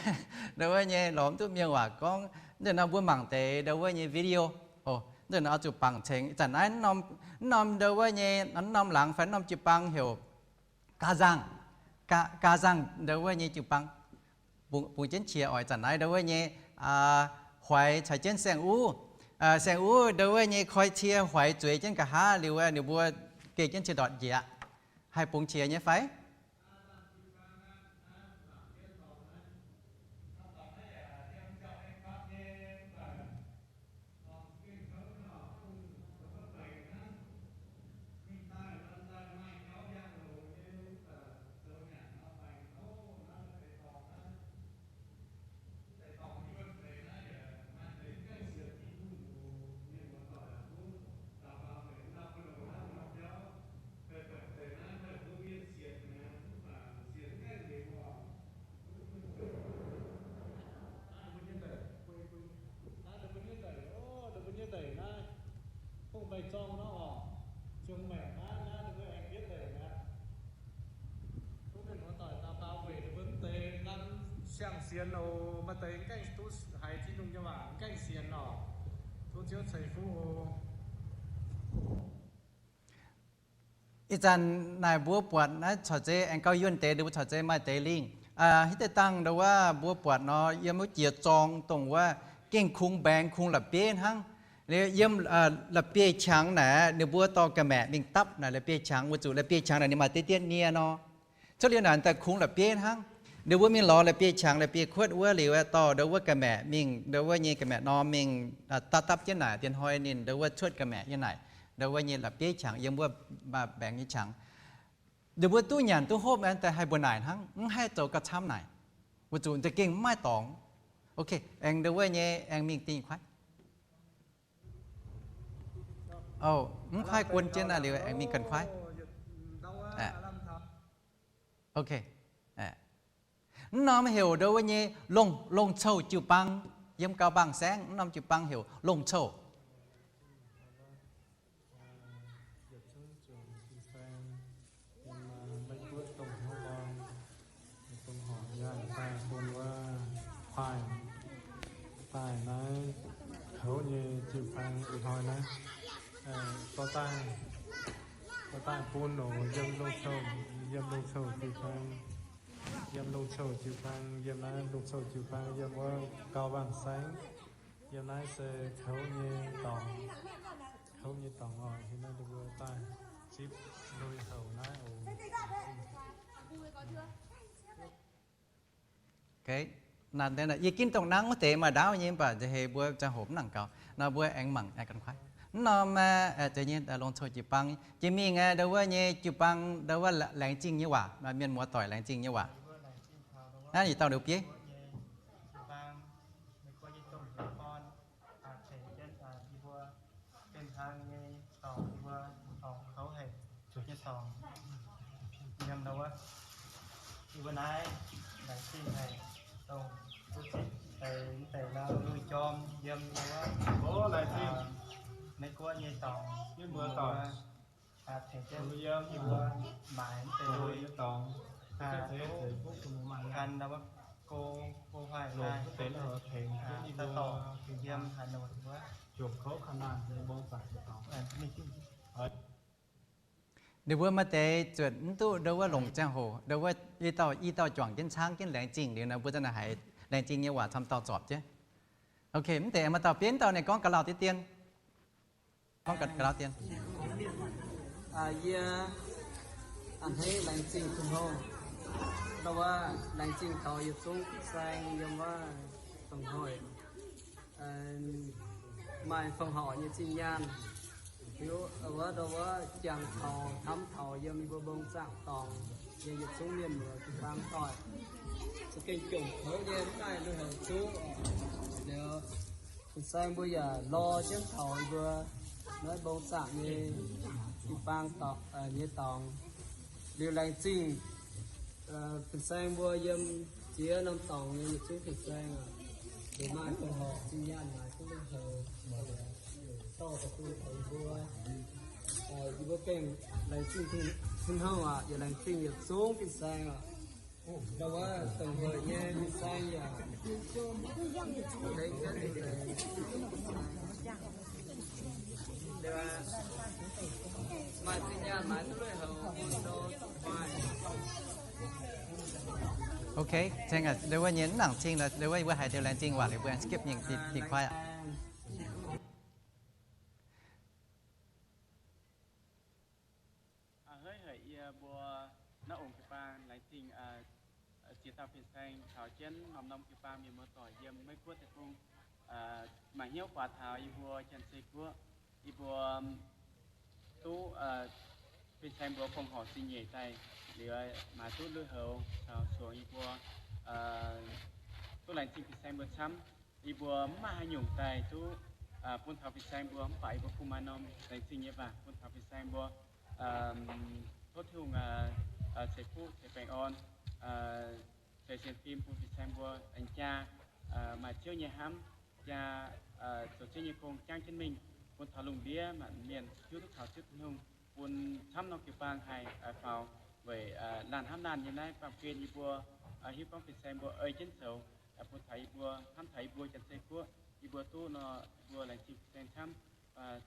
ndau wuov nyei lorz mv duqv mienh waac gorngv. Mv nzunc nor mbuo mangc deix ndau wuov nyei video. O, mv nzunc nor oix zuqc bangc cingx. Ih zanc naaiv mv norm ndau wuov nyei, mv norm laangz fai mv norm jiu-baang heuc Gaa Nzangh. Gaa Nzangh ndau wuov nyei jiu-baang bungx jienv qiex oix zanc naaiv ndau wuov nyei, Hoix caux jienv Saeng Uv. Saeng Uv ndau wuov nyei koi cie Hoix zueiz jienv nqa'haav liuz, ninh mbuo geh jienv cie ndortv njiec aqv. Haih bungx qiex nyei fai? Naaiv ninh mbuo nyei ndeic, o, ninh mbuo nyei ndeic naaiv, hungh mbaih zorng nor oc, ziouc maengc naaiv, naaiv ninh mbuo aengx ndiev ndeic aqv. Duqv mienh muoz-doic daux gaux weic ninh mbuo mv deix nqaang siang-sienx oc. Maaih deix mv gaengh duqv haiz Tin-Hungh nyei waac mv gaengh sienx oc. Tov Ziouv ceix fuqv oc. Ih zanc naaic mbuo buatc naaiv corc zeiz aengx gauh yuonh deix, ninh mbuo corc zeiz maaih deix lingh. Hitv deix dangh ndau wuov mbuo buatc nor, yiem wuov jiex zorng dongh wuov gengh kungx mbaengx kungx la'bieiv hnangv. Yiem la'bieiv-qangx naaic ninh mbuo dorh ga'maeqc mingh dapv naaic la'bieiv-qangx, weic zuqc la'bieiv-qangx naaic ninh maaih deix dietv nie nor. Cuotv liuz naaic daaih kungx la'bieiv hnangv. Ninh mbuo mingh lorz la'bieiv-qangx la'bieiv-kuotv wuov liuz, dorh ndau wuov ga'maeqc mingh, ndau wuov nyei ga'maeqc norm mingh dapv dapv jienv naaic, dien hnoi ninh ndau wuov cuotv ga'maeqc nyei naaic, ndau wuov nyei la'bieiv-qangx yiem wuov mbaengx nyei qangx. Ninh mbuo duqv nyanc duqv hopv daaih haih mbuoqc naaic hnangv, mv haih zoux gauh camv naaic, weic zuqc za'gengh mv maaih dorngx. Ok, aengx ndau wuov nyei aengx mingh dingh kuaaiv. O, mv kuaaiv guon jienv naaiv liuz aengx mingh ganh kuaaiv. Ok. Mv norm heuc ndau wuov nyei Longc, Longc Cou jiu-baang, yiem Gau Baang Saengv mv norm jiu-baang heuc Longc Cou. daaih, daaih naaiv kouv nyei jiu-baang ih hnoi naaiv, dorh daaih, dorh daaih bun oc, yiem Longc Cou, yiem Longc Cou jiu-baang, yiem Longc Cou jiu-baang, yiem naaiv Longc Cou jiu-baang, yiem wuov Gau Waang Saengv, yiem naaiv se kouv nyei dorngx, kouv nyei dorngx oc. Yiem naaiv mbuo daaih zipv lui-houx naaiv oc. Yie ginv dongh nangv wuov deix maaih ndaauv nyei, mv baac nza'heix mbuo ziangh hoc mv nangc gaux nor, mbuo aengx mangc ganh kuaaiv. Mv norm, aa, deix nyei Longc Cou jiu-baang jiex mingh aeqv, ndau wuov nyei jiu-baang, ndau wuov laengz zingh nyei waac, mienh muoz-doic laengz zingh nyei waac. Naaiv yietc dauh liuz bieiv. Benx hnaangx nyei dorngx, yie mbuo dorngx kouv haic, zuqc nyei dorngx. Yiem ndau wuov, yie mbuo naaiv laengz zingh haic, dongh duqv zipv deix mv deix ndau lui jorm yiem ndau wuov, Meiv Guoqv nyei dorngx, mienh muoz-doic tengx jienv yie mbuo maaiz mv deix lui nyei dorngx, gan ndau wuov go, go huaai daaih dorngc yiem Hà Nội wuov. Ninh mbuo maaih deix zuotc mv duqv ndau wuov longc ziangh hoc, ndau wuov i dauh, i dauh juangc jienv caangv jienv laengz zingh liuz nor, mbuo za'naaic haiz laengz zingh nyei waac camv dauh zorpc jienv. Ok, mv deix maaih dauh bieiv dauh ninh gorngv ga'lauh deix dien. Gorngv ga'lauh dien. Yie a'hneiv laengz zingh Tin-Hungh, ndau wuov laengz zingh taux yietc zungv fin-saeng yiem wuov dongh hoic maaih fongc horc nyei zinh nyaanh. Hiuv wuov ndau wuov jangx taux hnamv taux yiem yie mbuo mbong zaangc dorngx nyei yietc zungv mienh muoz jiu-baang doic, za'gengh jomc kouv nyei mv maaih lui-houx zuqv. Liuz fin-saeng mbuo yaac lorz jienv taux yie mbuo naaiv mbong zaangc nyei jiu-baang nyei dorngx. Liuz laengz zingh fin-saeng mbuo yiem ziex norm dorngx nyei yietc zungv fin-saeng, liuz maaih fongc horc zinh nyaanh maaiz duqv lui-houx, dorh daaih bun taux yie mbuo. Yie mbuo gengh laengz zingh Tin-Hungh aac, yaac laengz zingh yietc zungv fin-saeng aac. Ndau wuov dongh hoic nyei fin-saeng yaac maaih zinh nyaanh maaiz duqv lui-houx bun Ok, ndau wuov nyei mv nangc cing, ndau wuov mbuo haiz diuh laengz zingh waac liuz mbuo skip nyei, dingh kuaaiv aqv. A'hneiv haic yie mbuo naaiv ong jiu-baang laengz zingh ziex dauh fin-saeng caux jienv norm-norm jiu-baang mienh muoz-doic yiem Meiv Guoqv deic-bung, maaih hnyouv guaax taux yie mbuo Janx-Zei Guoqv. Yie mbuo duqv fin-saeng mbuo fongc horc zingh nyeic daaih liuz, maaiz duqv lui-houx caux suongx yie mbuo duqv laengz zingh fin-saeng mbuo camv. Yie mbuo mv maaih haaix nyungc daaih duqv bun taux fin-saeng mbuo, mv baac yie mbuo kungx maaih norm laengz zingh nyei waac bun taux fin-saeng mbuo. Tov Tin-Hungh ceix fuqv ceix baengh orn, ceix sienx fim bun fin-saeng mbuo aengx jaa maaih Ziouv nyei hnamv, jaa zoux Ziouv nyei gong jangv jienv mingh, bun taux lungh ndiev maanc mienh hiuv duqv taux Ziouv Tin-Hungh, bun camv norm jiu-baang haih faaux weic laanh hnamv laanh nyei naaiv baamh gen yie mbuo hiuv gorngv fin-saeng mbuo ei jienv zoux, bun taux yie mbuo hnamv taux yie mbuo Janx-Zei Guoqv, yie mbuo duqv nor, yie mbuo laengz zingh fin-saeng camv.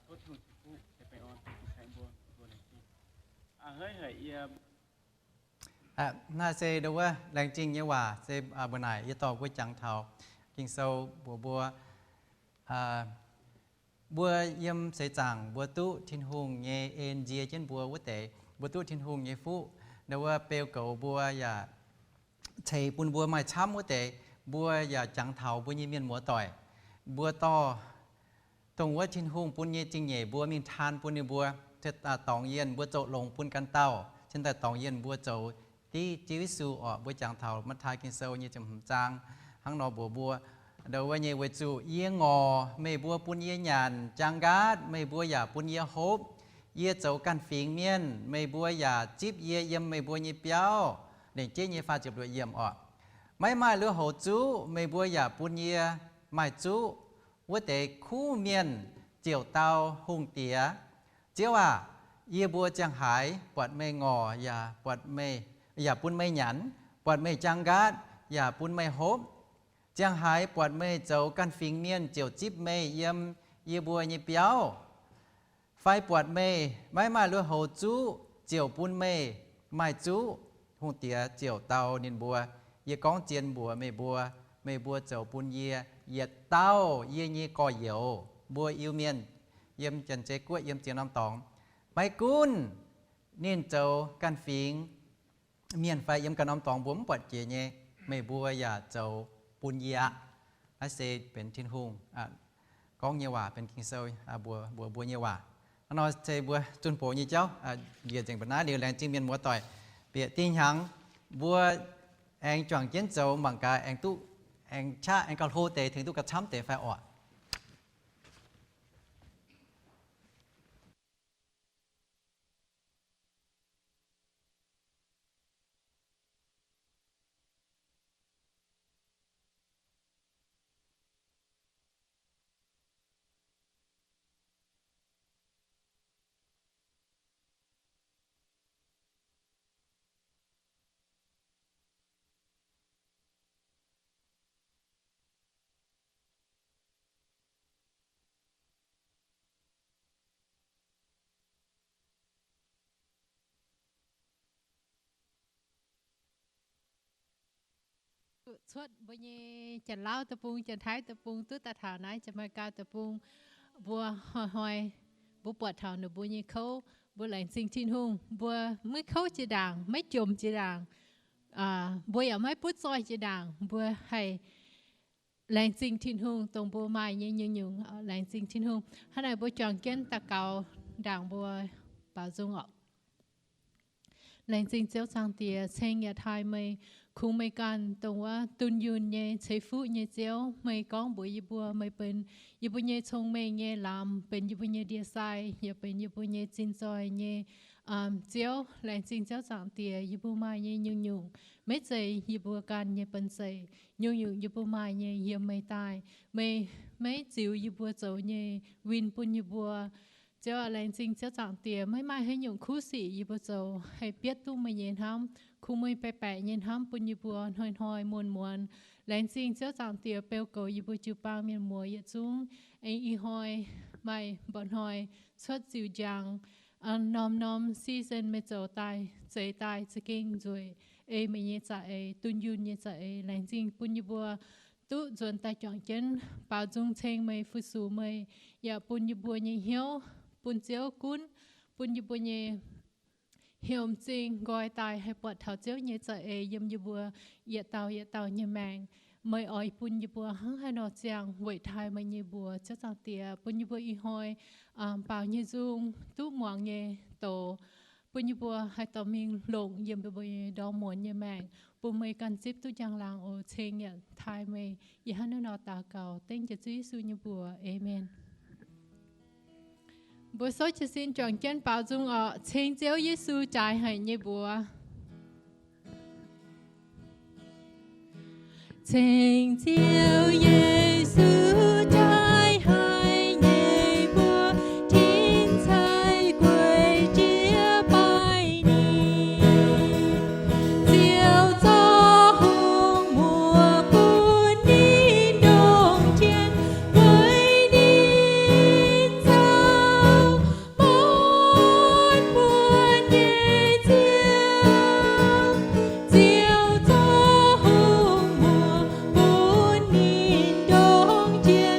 Tov Tin-Hungh ceix fuqv ceix baengh orn bun fin-saeng mbuo, yie mbuo laengz zingh. A'hneiv haic yie Naaiv se ndau wuov laengz zingh nyei waac se mbuo naaic yie dorh mbuo jangx taux Ging-Sou mbuox mbuo, mbuo yiem seix zaangc mbuo duqv Tin-Hungh nyei en nzie jienv mbuo wuov deix, mbuo duqv Tin-Hungh nyei fuqv. Ndau wuov beu goux mbuo yaac ceix bun mbuo maaih camv wuov deix, mbuo yaac jangx taux mbuo nyei mienh muoz-doic. Mbuo dorh dongh wuov Tin-Hungh bun nyei zingh nyeic mbuo mingh taan bun ninh mbuo, dorngx yienh mbuo zoux longx bun ganh dauh, cingx daaih dorngx yienh mbuo zoux div Ziouv Yesu orqc. Mbuo jangx taux Matv^taai Ging-Sou nyei ziepc hmz zaang hnangv nor mbuox mbuo, ndau wuov nyei, weic zuqc yie ngorc meih mbuo bun yie nyanc, jaang nqaatv meih mbuo yaac bun yie hopv, yie zoux ganh fingx mienh meih mbuo yaac zipv yie yiem meih mbuo nyei biauv. Lengc jeiv nyei faah ziepc luoqc yiemc orqc. Maiv maaih lui-houx zuqv meih mbuo yaac bun yie maaih zuqv. Wuov deix kuv mienh ziouc dau hungh diex, Ziouv aah! Yie mbuo ziangh haaix buatc meih ngorc yaac buatc meih, yaac bun meih nyanc, buatc meih jaang nqaatv yaac bun meih hopv? Ziangh haaix buatc meih zoux ganh fingx mienh ziouc zipv meih yiem yie mbuo nyei biauv, fai buatc meih maiv maaih lui-houx zuqv ziouc bun meih maaih zuqv. Hungh diex ziouc dau ninh mbuo, Yie gorngv zien mbuox meih mbuo, meih mbuo zoux bun yie yietc dauh yie nyei gorx-youz mbuo Iu-Mienh yiem Janx-Zei Guoqv yiem ziex norm dorngx, maiv gunv ninh zoux ganh fingx mienh fai yiem ganh norm dorngx mbuo mv buatc jiex nyei, meih mbuo yaac zoux bun yie aqv. Naaiv se benx Tin-Hungh gorngv nyei waac, benx Ging-Sou mbuox mbuo nyei waac. Hnangv nor se mbuo zunh box nyei jauv, njiec nzengc mbuo naaiv liuz, laengz zingh mienh muoz doic. Bieqc dinh hnyangx mbuo aengx juangc jienv zoux mangc gaax aengx duqv, aengx qaqv aengx gauh hlo deix tengx duqv gauh camv deix fai orqc. Cuotv mbuo nyei Janx-Lauv deic-bung, Janx-Taiv deic-bung, duqv daaih taux naaiv Janx-Megaa deic-bung, mbuo hnoi-hnoi mbuo buatc taux ninh mbuo nyei kouv, mbuo laengz zingh Tin-Hungh. Mbuo maiv kouv jiex ndaangc, maiv jomc jiex ndaangc, mbuo yaac maiv butv zoih jiex ndaangc, mbuo haih laengz zingh Tin-Hungh dongh mbuo maaih nyei nyungc-nyungc. Laengz zingh Tin-Hungh. Hnangv naaic mbuo juangc jienv daux gaux ndaangc mbuo baaux nzung orqc. Laengz zingh Ziouv Zaangc Diex, ceng yaac taaih meih, kungx meih ganh dongh wuov dunh yunh nyei, ceix fuqv nyei Ziouv. Meih gorngv mbuox yie mbuo, meih benx yie mbuo nyei cong-mengh nyei lamz, benx yie mbuo nyei ndie-sai, yaac benx yie mbuo nyei zinh zoih nyei Ziouv. Laengz zingh Ziouv Zaangc Diex, yie mbuo maaih nyei nyungc-nyungc maiv zeiz yie mbuo ganh nyei banh zeic. Nyungc-nyungc yie mbuo maaih nyei yiem meih daaih. Meih maiv ziux yie mbuo zoux nyei win bun yie mbuo. Ziouv aac, laengz zingh Ziouv Zaangc Diex, maiv maaih haaix nyungc kuv sic yie mbuo zoux haih bietv duqv meih nyei hnamv. Kungx meih baeqc baeqc nyei hnamv bun yie mbuo hnoi-hnoi muonz-muonz. Laengz zingh Ziouv Zaangc Diex beu goux yie mbuo jiu-baang mienh muoz yietc zungv. Aengx ih hnoi maaih mba'hnoi cuotv ziux njang, norm-norm season meih zoux daaih, zeix daaih za'gengh nzueic, ei meih nyei za'eix, dunh yunh nyei za'eix. Laengz zingh bun yie mbuo duqv nzuonx daaih juangc jienv baaux nzung ceng meih, fu-sux meih, yaac bun yie mbuo nyei hnyouv bun Ziouv gunv, bun yie mbuo nyei hnyouv m'zing nqoi daaih haih buatc taux Ziouv nyei za'eix yiem yie mbuo yietc dauh yietc dauh nyei maengc. Meih oix bun yie mbuo hnangv haaix nor ziangh weic taaih meih nyei mbuox. Ziouv Zaangc Diex, bun yie mbuo ih hnoi baaux nyei nzung duqv muangx nyei doz, bun yie mbuo haih dorh mingh longc yiem yie mbuo nyei ndorm muonz nyei maengc, bun meih ganh zipv duqv njang-laangc oc. Ceng yaac taaih meih. Yie hnangv naaiv nor daux gaux dengv jiex Ziouv Yesu nyei mbuox. Aamen. Mbuo souv jiez sin juangc jienv baaux nzung orqc. Ceng Ziouv Yesu jaaix haic nyei mbuox. Ceng Ziouv Yesu jaaix haic nyei mbuox, tin-sai gueic jiez baaih ninh. Ziouv zorqv hungh muoz bun ninh ndongc jienv weic ninh zoux muonz muonz nyei Ziouv. Ziouv zorqv hungh muoz bun ninh ndongc jienv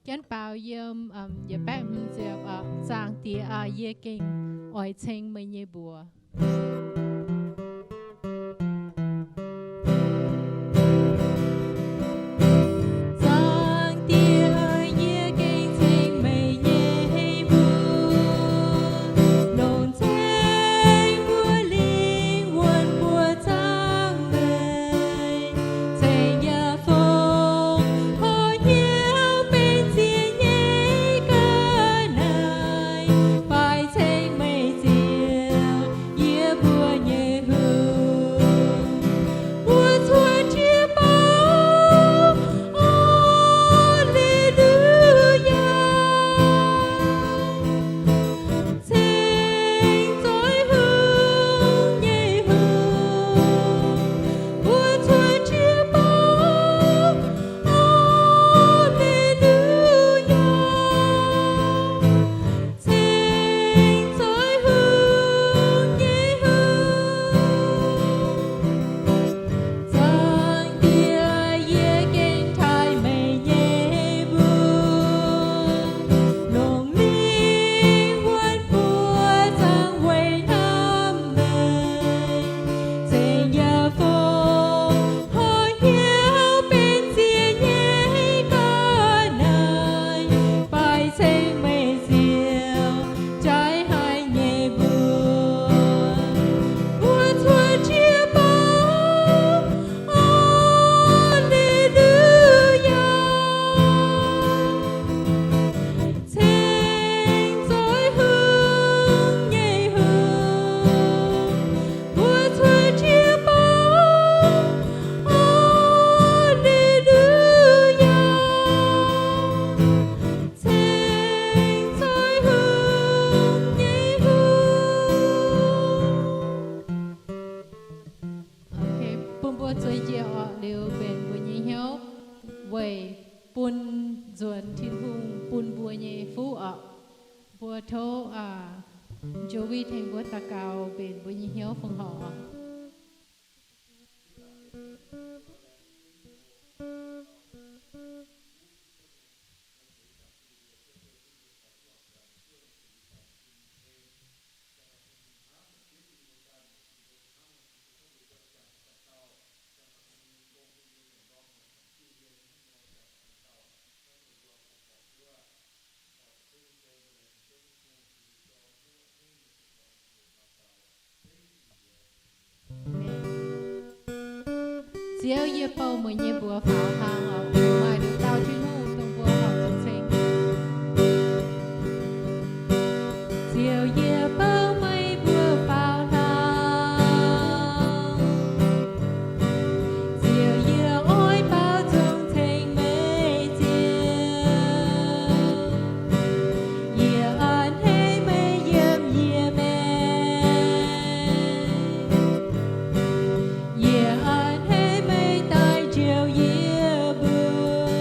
Jienv baaux yiem yietc baeqv hmz ziepc. Zaangc Diex aah, yie gengh oix ceng meih nyei mbuox. Zaangc Diex aah, yie gengh ceng meih nyei mbuox, longc ceng mbuo lingh wuonh mbuo zaangc meih. Ceng yaac fongc horc hnyouv benx ziex nyei ga'naaiv, fai ceng meih Ziouv, yie mbuo nyei hungh. Mbuo cuotv jiex baac, Aa^le^lu^yaa, ceng zoih hungh nyei hungh. Mbuo cuotv jiex baac, Aa^le^lu^yaa, ceng zoih hungh nyei hungh. Zaangc Diex, yie gengh taaih meih nyei mbuox, longc lingh wuonh mbuo zaangc weic hnamv meih. Ceng yaac fongc horc hnyouv benx ziex nyei ga'naaiv, fai ceng meih Ziouv, jaaix haic nyei mbuox. Mbuo cuotv jiex baac, Aa^le^lu^yaa, ceng zoih hungh nyei hungh. Mbuo cuotv jiex baac, Aa^le^lu^yaa, ceng zoih hungh nyei hungh. Bun mbuo zueiz njiec orqc, liuz mbenc mbuo nyei hnyouv weic bun nzuonx Tin-Hungh bun mbuo nyei fuqv orqc. Mbuo tov Joey tengx mbuo daux gaux mbenc mbuo nyei hnyouv fongc horc. Ziouv, yie bouh meih nyei mbuox faaux hlang oc. Maaih nduqc dauh Tin-Hungh dongh mbuo horpc zuqc ceng. Ziouv, yie bouh meih mbuox faaux hlang. Ziouv, yie oix baaux nzung ceng meih Ziouv. Yie a'hneiv meih yiem yie maengc. Yie a'hneiv meih daaih njoux yie mbuo.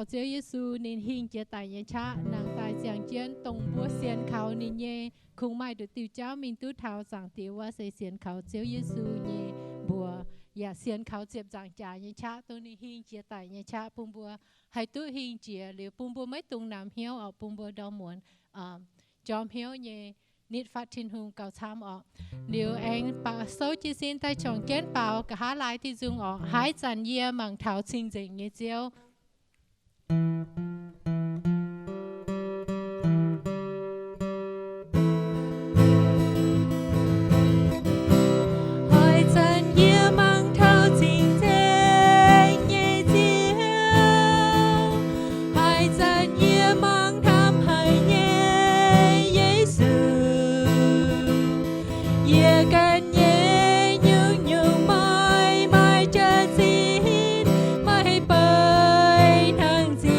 Ziouv Yesu ninh hingh jiex daic nyei qaqv nangh daaih ziangh jienv dongh mbuo sienx kaux ninh nyei, kungx maaih nduqc diuh jauv mingh duqv taux Zaangc Diex wuov se sienx kaux Ziouv Yesu nyei mbuox, yaac sienx kaux ziepc nzaangc jaax nyei qaqv, dongh ninh hingh jiex daic nyei qaqv bun mbuo haih duqv hingh jiex liuz bun mbuo maiv dungx namx hnyouv orqc, bun mbuo ndorm muonz jorm hnyouv nyei nitv fatv Tin-Hungh gauh camv orqc. Liuz aengx baac souv jiez sin daaih juangc jienv baaux nqa'haav laaix diuh nzung orqc. Haaix zanc yie mangc taux cing-nzengc nyei Ziouv. Haaix zanc yie mangc taux cing-nzengc nyei Ziouv, haaix zanc yie mangc hnamv haic nyei Yesu, yie ganh nyei nyungc-nyungc maaih, maaih jaax-zinh, maaih beiv hnangv Ziouv.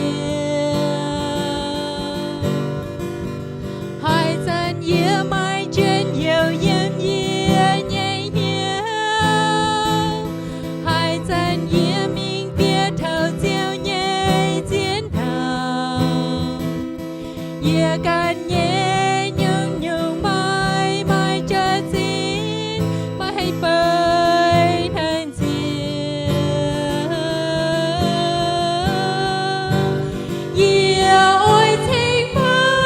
Haaix zanc yie maaih njien-youh yiem yie nyei hnyouv, haaix zanc yie mingh bieqc taux Ziouv nyei ziex hnangv, yie ganh nyei nyungc-nyungc maaih, maaih jaax-zinh, maaih beiv hnangv Ziouv. Yie oix ceng meih,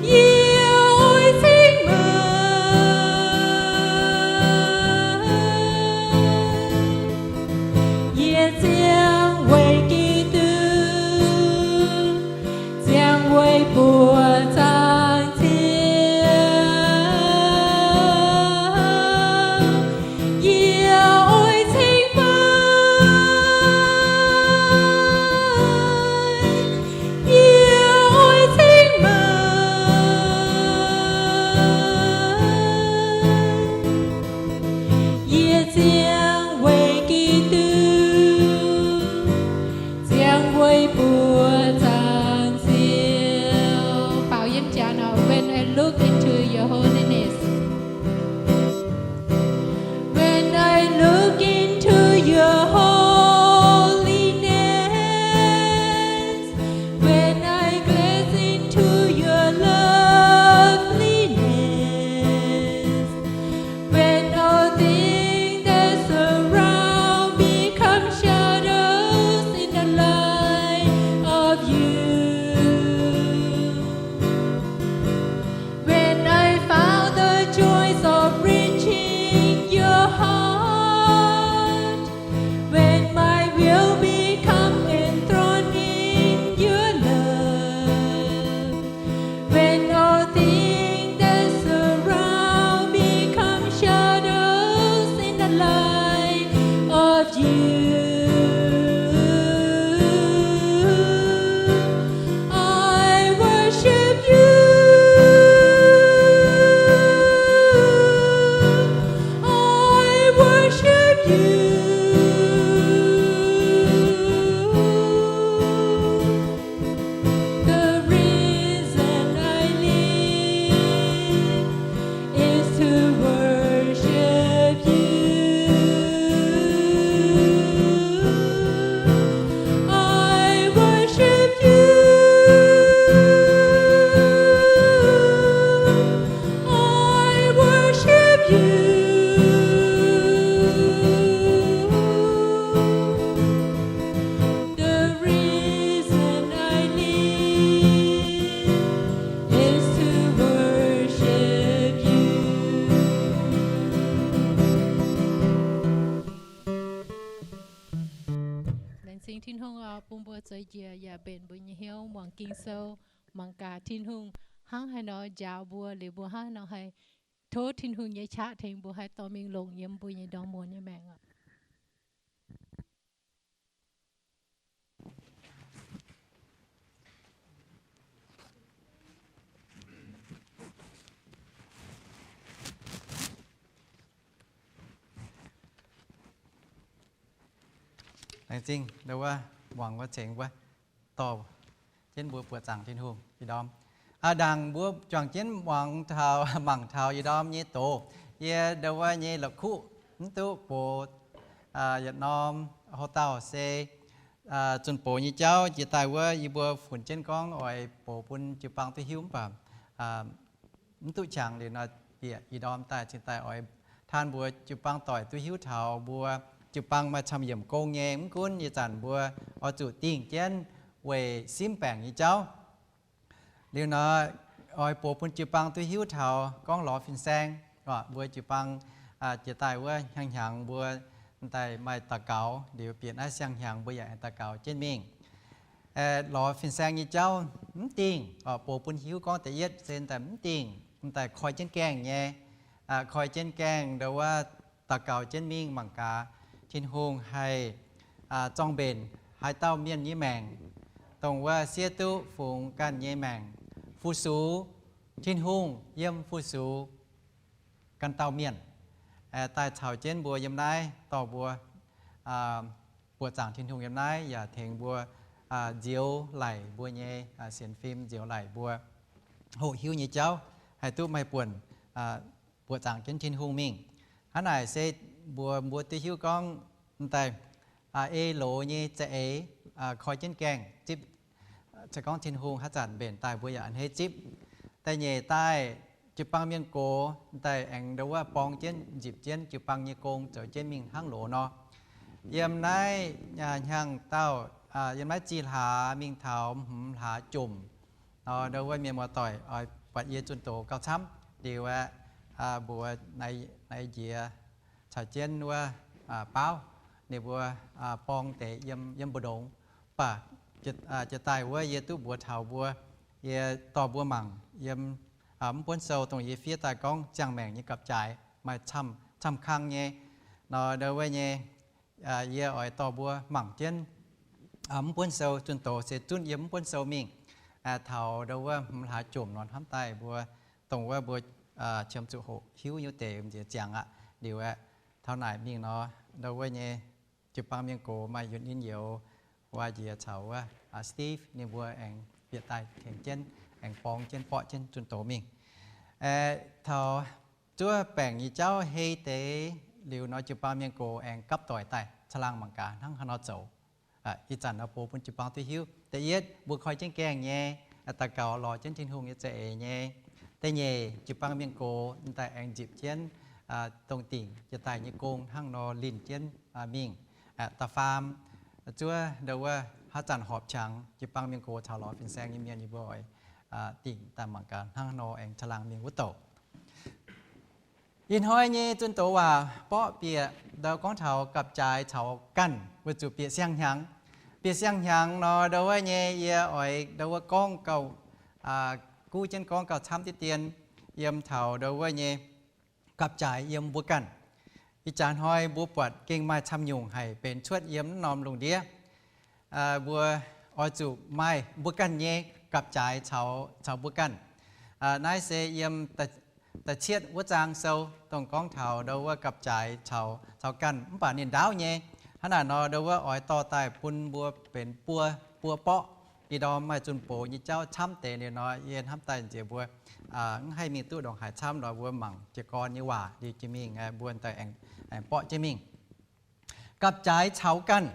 yie oix ceng meih. Yie ziangh weic Giduc, ziangh weic buoqc zaangc Ziouv. Yie oix ceng meih, yie oix ceng meih. Yie ziangh weic Giduc, ziangh weic buoqc zaangc Ziouv. Baaux yiem jaax nor, when I look into your holiness. When I look into your holiness, when I glance into your loveliness, when all things that surround become shadows in the light of you. When I found the joys of reaching your heart, when my will become enthroned in your love, when all things that surround become shadows in the light of you, I worship you. I worship you. The reason I live is to worship you. I worship you. I worship you. The reason I live is to worship you. Laengz zingh Tin-Hungh oc, bun mbuo zoux njiec yaac mbenc mbuo nyei hnyouv muangx Ging-Sou, mangc gaax Tin-Hungh hnangv haaix nor njaaux mbuo, liuz mbuo hnangv haaix nor haih tov Tin-Hungh nyei qaqv tengx mbuo haih dorh mingh longc yiem mbuo nyei ndorm muonz nyei maengc oc. Laengz zingh ndau wuov muangx wuov cengx wuov, dorh jienv mbuo buoqc zaangc Tin-Hungh ih ndorm. Aa, ndaangc mbuo juangc jienv muangx taux, mangc taux ih ndorm nyei doz, yie ndau wuov nyei la'kuqv mv duqv bun yietc norm hoc-dauh se zunh box nyei jauv jiex daaih wuov, yie mbuo funx jienv gorngv oix box bun jiu-baang duqv hiuv mv baac mv duqv qangx liuz nor, bieqc ih ndorm daaih cingx daaih oix taan mbuo jiu-baang doic duqv hiuv taux mbuo jiu-baang maaih camv yiemc gong nyei. Mv gunv ih zanc mbuo oix zuqc dingh jienv weic simv baengc nyei jauv. Liuz nor, oix box bun jiu-baang duqv hiuv taux gorngv lorz fin-saeng, mbuo jiu-baang jiex daaih wuov hnyangx-hnyangx mbuo daaih maaih daux gaux, liuz bieqc naaiv siang-hnyangx mbuo yaac aengx daux gaux jienv mingh. Lorz fin-saeng nyei jauv mv dingh, box bun hiuv gorngv da'yietv se daaih mv dingh, daaih koi jienv gaengh nyei, koi jienv gaengh ndo wuov daux gaux jienv mingh mangc gaax Tin-Hungh haih zorng-mbenc haaix dauh mienh nyei maengc, dongh wuov siev duqv fungx ganh nyei maengc, fu-sux Tin-Hungh yiem fu-sux ganh dauh mienh. Daaih caux jienv mbuo yiem naaiv dorh mbuo buoqc zaangc Tin-Hungh yiem naaiv yaac tengx mbuo nzioux laic mbuo nyei sienx fim, nzioux laic mbuo hoqc hiuv nyei jauv, haih duqv maaih buonc buoqc zaangc jienv Tin-Hungh mingh. Hnangv naaic se mbuox mbuo duqv hiuv gorngv daaih ei loz nyei za'eix koi jienv gaengh zipv, se gorngv Tin-Hungh haaix zanc mbenc daaih mbuo yaac a'hneiv zipv. Da'nyeic daaih jiu-baang mienh gox daaih aengx ndo wuov borng jienv nzipc jienv jiu-baang nyei gong zoux jienv mingh hnangv loz nor. Yiem naaiv hnyangx dauh, yiem naaiv zih hlaax mingh taux hmz hlaax jomc nor, ndo wuov mienh muoz-doic oix buatc yie zunh doz gauh camv liuz aeqv, mbuox naaiv njiec caux jienv wuov baauv, ninh mbuo borng deix yiem mbu'ndongx. Mv baac jiex daaih wuov yie duqv mbuox taux mbuo, yie dorh mbuo mangc yiem mv buonv sou dongh yie fiev daaih gorngv ziangh maengc nyei gapv-jaaix maaih camv kang nyei nor, ndo wuov nyei, yie oix dorh mbuo mangc jienv mv buonv sou, zunh doz se zunv yiem mv buonv sou mingh taux ndo wuov hmz hlaax jomc nor hnamv daaih mbuo, dongh wuov mbuo qiemx zuqc hoqc hiuv nyei wuov deix nziex ziangx aqv. Liuz aeqv, taux naaic mingh nor, ndo wuov nyei jiu-baang mienh gox maaih Yunh In Youz, Waac Njiec caux wuov Steve, ninh mbuo aengx bieqc daaih tengx jienv, aengx borng jienv, borqv jienv zunh doz mingh. Taux zuov baengc nyei jauv hei deix liuz nor, jiu-baang mienh gox aengx gapv doic daaih caangh laangh mangc gaax hnangv haaix nor zoux. Ih zanc nor box bun jiu-baang duqv hiuv. Da'yietv mbuo koi jienv gaengh nyei, daux gaux lorz jienv Tin-Hungh nyei za'eix nyei. Da'nyeic jiu-baang mienh gox daaih aengx nzipc jienv dongh dingc jiex daaih nyei gong hnangv nor linh jienv mingh. Da'faam zuov ndo wuov haaix zanc horpc qangx, jiu-baang mienh gox caux lorz fin-saeng nyei mienh, yie mbuo oix dingc daaih mangc gaax hnangv nor aengx caangh laangh mingh wuov douc. Ih hnoi nyei zunh doz waac borqv bieqc ndau gorngv taux gapv-jaaix caux ganh, weic zuqc bieqc siang-hnyangx. Bieqc siang-hnyangx nor, ndo wuov nyei yie oix ndo wuov gorngv gauh, guv jienv gorngv gauh camv diqv dien, yiem taux ndo wuov nyei gapv-jaaix yiem mbuo ganh. Ih jaax hnoi mbuo buatc gengh maaih camv nyungc haic benx cuotv yiem naaiv norm lungh ndiev. Mbuo oix zuqc maaih mbuo ganh nyei gapv-jaaix caux mbuo ganh. Naaiv se yiem da'cietv wuov zaang sou dongh gorngv taux ndo wuov gapv-jaaix caux ganh, mv baac ninh ndaauv nyei. Hnangv naaic nor, ndo wuov oix dorh daaih bun mbuo benx buo, buo borqv. Ih ndorm maaih zunh box nyei jauv camv deix liuz nor, yie hnamv daaih nziex mbuo mv haih mingh duqv ndongc haaix camv nor, mbuo mangc jiez gorn nyei waac liuz jiex mingh, mbuo daaih aengx borqv jienv mingh. Gapv-jaaix caux ganh.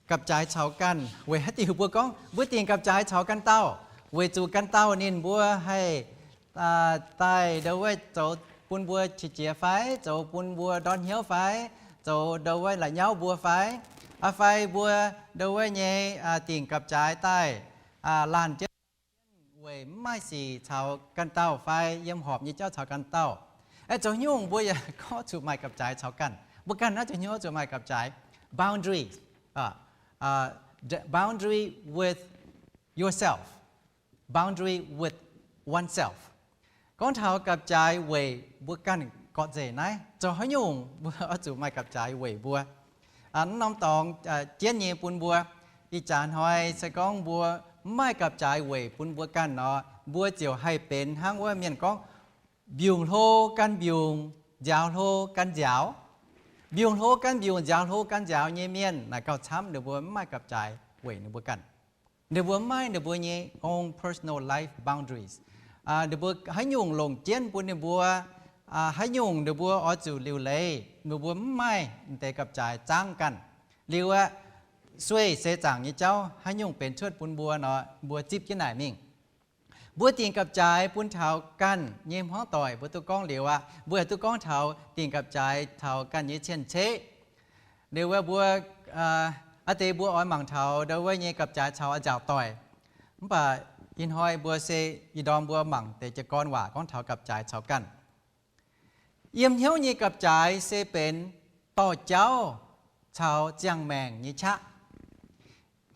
Gapv-jaaix caux ganh. Weic haaix diuc mbuo gorngv mbuo dingc gapv-jaaix caux ganh dauh? Weic zuqc ganh dauh ninh mbuo haih daaih ndo wuov zoux bun mbuo qiex jiez fai, zoux bun mbuo ndortv hnyouv fai, zoux ndo wuov la'nyauv mbuo fai, fai mbuo ndo wuov nyei dingc gapv-jaaix daaih laanh jienv weic mv maaih sic caux ganh dauh fai yiem horpc nyei jauv caux ganh dauh. Aeqv, zoux nyungc mbuo yaac gorngv zuqc maaih gapv-jaaix caux ganh. Mbuo ganh naaiv zoux nyungc zuqc maaih gapv-jaaix, boundary, boundary with yourself, boundary with oneself. Gorngv taux gapv-jaaix weic mbuo ganh gorqv-nzengc naaiv, zoux haaix nyungc mbuo oix zuqc maaih gapv-jaaix weic mbuo. Naaiv norm dorngx jienv nyei bun mbuo. Ih jaax hnoi se gorngv mbuo mv maaih gapv-jaaix weic bun mbuo ganh nor, mbuo ziouc haih benx hnangv wuov mienh gorngv, mbiungc hlo gan mbiungc, nziaaux hlo gan nziaaux. Mbiungc hlo gan mbiungc, nziaaux hlo gan nziaaux nyei mienh naaic gauh camv, ninh mbuo mv maaih gapv-jaaix weic ninh mbuo ganh. Ninh mbuo mv maaih ninh mbuo nyei own personal life boundaries. Ninh mbuo haaix nyungc longc jienv bun ninh mbuo haaix nyungc ninh mbuo oix zuqc liuc leiz, ninh mbuo mv maaih deix gapv-jaaix zaangv ganh. Liuz aeqv, sueih seix zaangc nyei jauv haaix nyungc benx cuotv bun mbuo nor, mbuo zipv jienv naaic mingh. Mbuo dingc gapv-jaaix bun taux ganh nyei hmuangv doic, mbuo duqv gorngv liuz aqv. Mbuo yaac duqv gorngv taux dingc gapv-jaaix taux ganh nyei cien-ceqv. Liuz wuov mbuo, aa, deix mbuo oix mangc taux ndau wuov nyei gapv-jaaix caux a'nziaauc doic. Mv baac ih hnoi mbuo se ih ndorm mbuo mangc deix jiez gorn waac gorngv taux gapv-jaaix caux ganh. Yiem hnyouv nyei gapv-jaaix se benx dorh jauv caux ziangh maengc nyei qaqv.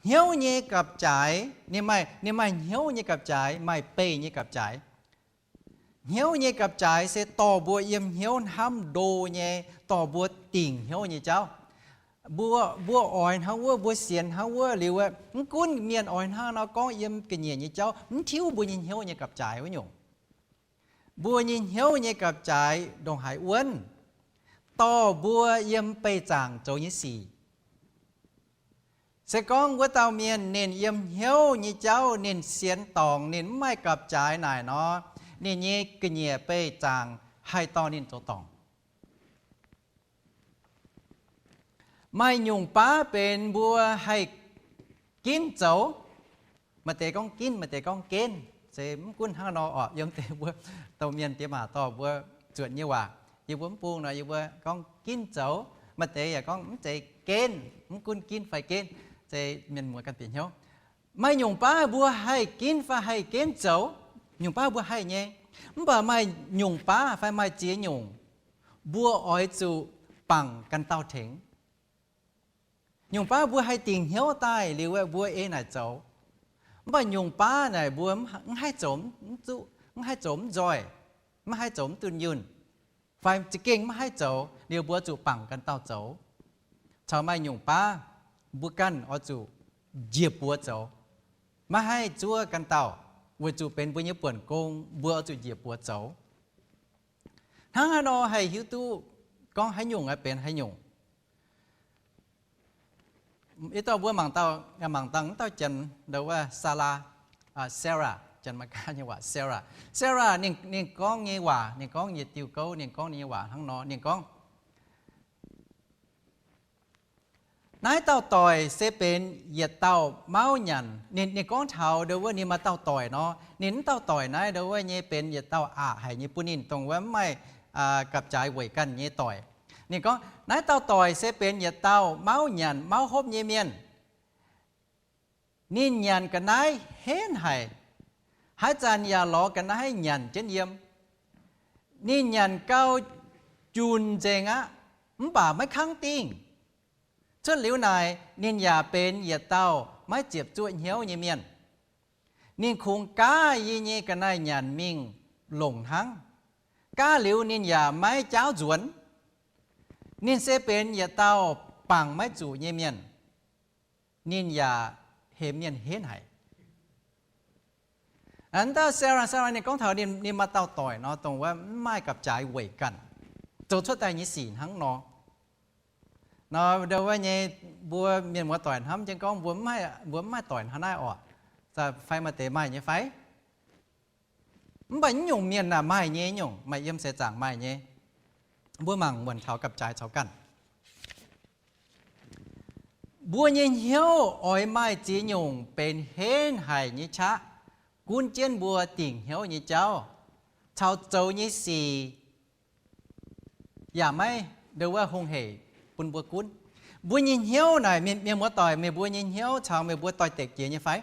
Hnyouv nyei gapv-jaaix, ninh maaih, ninh maaih hnyouv nyei gapv-jaaix, maaih beih nyei gapv-jaaix. Hnyouv nyei gapv-jaaix se dorh mbuo yiem hnyouv hnamv ndo nyei, dorh mbuo dingc hnyouv nyei jauv. Mbuo, mbuo oix hnangv wuov, mbuo sienx hnangv wuov liuz, mv gunv mienh oix hnangv nor gorngv yiem ga'nyiec nyei jauv, mv tiuv mbuo nyei hnyouv nyei gapv-jaaix wuov nyungc. Mbuo nyei hnyouv nyei gapv-jaaix ndongc haaix wuonv, dorh mbuo yiem beih zaangc zoux nyei sic. Se gorngv wuov dauh mienh ninh yiem hnyouv nyei jauv ninh sienx dorngc, ninh mv maaih gapv-jaaix naaic nor, ninh nyei ga'nyiec beih zaangc haih dorh ninh zoux dorngc. Maaih nyungc baav benx mbuo haih ginv zoux. Maaih deix gorngv ginv, maaih deix gorngv genv. Se mv gunv hnangv nor orqc, yiem deix mbuo domh mienh diex maac dorh mbuo zuotc nyei waac, yie mbuo mv bung nor yie mbuo gorngv ginv zoux. Maaih deix yaac gorngv mv zeiz genv, mv gunv ginv fai genv, se mienh muoz ganh bieqc hnyouv. Maaih nyungc baav mbuo haih ginv fai haih genv zoux, nyungc baav mbuo haih nyei. Mv baac maaih nyungc baav fai maaih ziex nyungc, mbuo oix zuqc bangc ganh dauh tengx. Nyungc baav mbuo haih dingc hnyouv daaih liuz mbuo ei naaic zoux. Mv baac nyungc baav naaic mbuo mv haih zoux mv zuqv, mv haih zoux mv nzoih, mv haih zoux mv dunh yunh, fai za'gengh mv haih zoux liuz mbuo zuqc bangc ganh dauh zoux. Caux maaih nyungc baav mbuo ganh oix zuqc njiec buoz zoux, maiv haih zuov ganh dauh, weic zuqc benx mbuo nyei buonc gong, mbuo oix zuqc njiec buoz zoux. Hnangv haaix nor haih hiuv duqv gorngv haaix nyungc aeqv benx haaix nyungc? Ih dauh mbuo mangc dauh, mangc dangh wuov dauh janx, ndau wuov Sarah, Sarah, janx Meigaa nyei waac Sarah. Sarah ninh, ninh gorngv nyei waac, ninh gorngv nyei diuh gouv, ninh gorngv ninh nyei waac hnangv nor. Ninh gorngv, naaiv dauh doic se benx yietc dauh mauv nyanc. Ninh, ninh gorngv taux ndau wuov ninh maaih dauh doic nor, ninh wuov dauh doic naaiv ndau wuov nyei benx yietc dauh aqc haic nyei bun ninh, dongh wuov mv maaih gapv-jaaix weic ganh nyei doic. Ninh gorngv naaiv dauh doic se benx yietc dauh mauv nyanc mauv hopv nyei mienh. Ninh nyanc ga'naaiv henv haic, haaix zanc yaac lorz ga'naaiv nyanc jienv yiem. Ninh nyanc gau junc nzengc aqv, mv baac maiv kangv dingh. Cuotv liuz naaic ninh yaac benx yietc dauh maiv ziepc zuoqv hnyouv nyei mienh. Ninh kungx gaav yie nyei ga'naaiv nyanc mingh longc hnangv. Gaav liuz ninh yaac maiv jaauv nzuonx. Ninh se benx yietc dauh bangc maiv zuqc nyei mienh. Ninh yaac hemx mienh henv haic. Aa, dauh Sarah, Sarah ninh gorngv taux ninh, ninh maaih dauh doic nor, dongh wuov mv maaih gapv-jaaix weic ganh zoux cuotv daaih nyei sic hnangv nor. Nor ndau wuov nyei, mbuo mienh muoz doic hnamv jienv gorngv mbuo mv maaih, mbuo mv maaih doic hnangv naaiv orqc? Fai maaih deix maaih nyei fai? Mv baac nyungc mienh aah, maaih nyei nyungc, maaih yiem seix zaangc maaih nyei. Mbuo mangc muonc taux gapv-jaaix caux ganh. Mbuo nyei hnyouv oix maaih ziex nyungc benx henv haic nyei qaqv, gunv jienv mbuo dingc hnyouv nyei jauv caux zoux nyei sic yaac maiv ndau wuov hungh heic bun mbuo gunv. Mbuo nyei hnyouv naaic, mienh, mienh muoz doic, meih mbuo nyei hnyouv caux meih mbuo doix-dekc jiex nyei fai?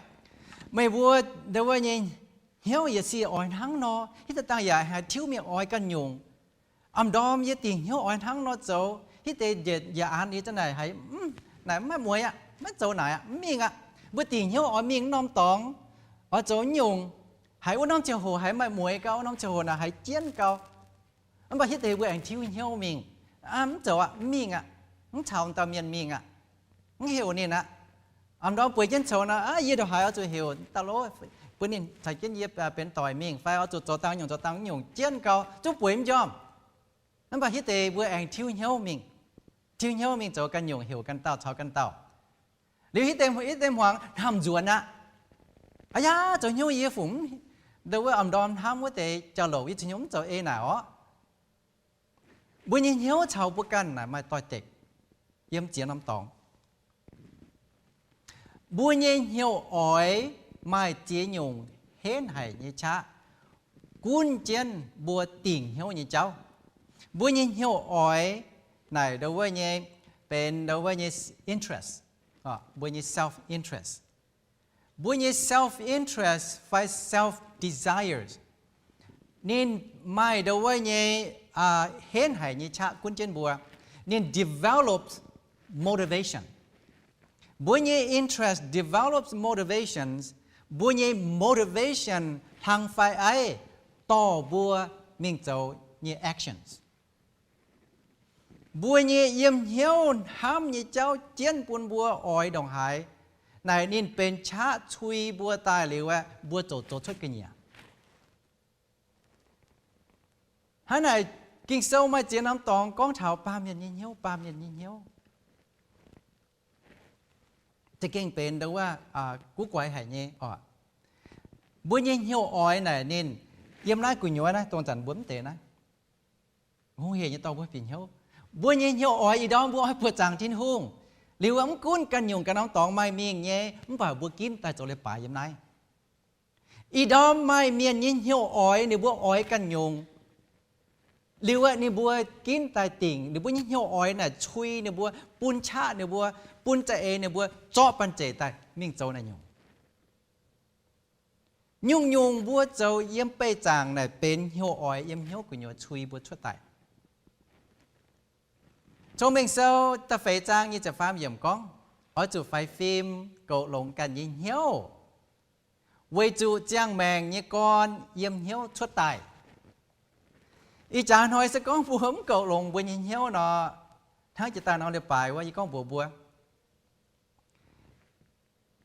Meih mbuo ndau wuov nyei hnyouv yietc sic oix hnangv nor, hitv dangh yaac haih tiuv mingh oix ganh nyungc. A'ndorm yie dingc hnyouv oix hnangv nor zoux, hitv deix njiec, njiec aanx yie za'naaic haiz, naaic mv maaih mueix aqv, maiv zoux naaic aqv, mv mingh aqv. Mbuo dingc hnyouv oix mingh wuov norm dorngx, oix zoux nyungc, haiz wuov norm ziangh hoc haiz maaih mueix gau, wuov norm ziangh hoc naaic haiz jienv gau. Mv baac hitv deix mbuo aengx tiuv hnyouv mingh, mv zoux aqv, mv mingh aqv, mv caux dauh mienh mingh aqv, mv heuc ninh aqv. A'ndorm bueix jienv coux nor, yie ndongc haaix oix zuqc heuc dauh lov bun ninh caux jienv yie benx doic mingh fai oix zuqc zoux dangh nyungc zoux dangh nyungc jienv gau, zungv bueix mv njormh. Mv baac hitv deix mbuo aengx tiuv hnyouv mingh, tiuv hnyouv mingh zoux ganh nyungc, heuc ganh dauh caux ganh dauh. Liuz hitv deix, hitv deix hmuangx hnamv nzuonx aqv. Aa yaa, zoux hnyouv yie fungc, ndau wuov a'ndorm hnamv wuov deix jauv-louc yie zoux hnyouv mv zoux ei naaic orqc. Mbuo nyei hnyouv caux mbuo ganh naaic maaih doix-dekc yiem ziex norm dorngx. Mbuo nyei hnyouv oix maaih ziex nyungc henv haic nyei qaqv gunv jienv mbuo dingc hnyouv nyei jauv. Mbuo nyei hnyouv oix naaic ndo wuov nyei, benx ndo wuov nyei interest, mbuo nyei self-interest. Mbuo nyei self-interest fai self-desires, ninh maaih ndo wuov nyei henv haic nyei qaqv gunv jienv mbuo. Ninh develops motivation. Mbuo nyei interest develops motivations. Mbuo nyei motivation hlang fai aiv dorh mbuo mingh zoux nyei actions. Mbuo nyei yiem hnyouv hnamv nyei jauv jienv bun mbuo oix ndongc haaix, naaic ninh benx qaqv cui mbuo daaih liuz aeqv, mbuo ziouc zoux cuotv ga'nyiec. Hnangv naaic, Ging-Sou maaih ziex norm dorngx gorngv taux baamh mienh nyei hnyouv, baamh mienh nyei hnyouv za'gengh benx ndo wuov guv guaix haic nyei oc. Mbuo nyei hnyouv oix naaic ninh yiem naaiv gu'nyuoz naaiv, dongh zanc mbuo mv deix naaiv, hungh hec nyei dorh mbuo bieqc hnyouv. Mbuo nyei hnyouv oix ih ndorm mbuo oix buoqc zaangc Tin-Hungh. Liuz mv gunv ganh nyungc ganh norm dorngx maaih mingh nyei, mv baac mbuo ginv daaih zoux leiz-baaix yiem naaiv. Ih ndorm maaih mienh nyei hnyouv oix, ninh mbuo oix ganh nyungc. Liuz aeqv, ninh mbuo ginv daaih dingc ninh mbuo nyei hnyouv oix naaic cui ninh mbuo, bun qaqv ninh mbuo, bun za'eix ninh mbuo zorqv banh zeic daaih mingh zoux naaiv nyungc. Nyungc-nyungc mbuo zoux yiem beih zaangc naaic benx hnyouv oix yiem hnyouv gu'nyuoz cui mbuo cuotv daaih. Cong-Mengh Sou da'feix zaang nyic ziepc faam yiemc gorngv, oix zuqc faix fim goux longx ganh nyei hnyouv, weic zuqc ziangh maengc nyei gorn yiem hnyouv cuotv daaih. Ih jaax hnoi se gorngv mbuo mv goux longx mbuo nyei hnyouv nor, hnangv jiex daaih norm leiz-baaix wuov yie gorngv mbuox mbuo,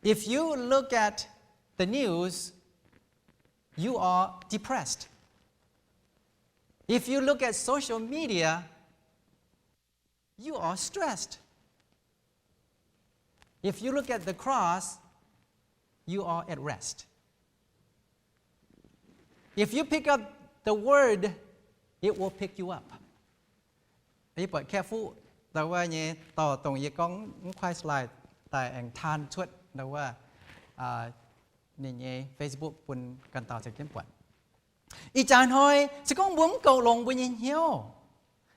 if you look at the news, you are depressed. If you look at social media, you are stressed. If you look at the cross, you are at rest. If you pick up the word, it will pick you up. Yie buatc Kaeqv Fuqv ndau wuov nyei dorh dongh yie gorngv mv kuaaiv slide daaih aengx taan cuotv ndau wuov ninh nyei Facebook bun ganh dauh caux jienv buatc. Ih jaax hnoi se gorngv mbuo mv goux longx mbuo nyei hnyouv,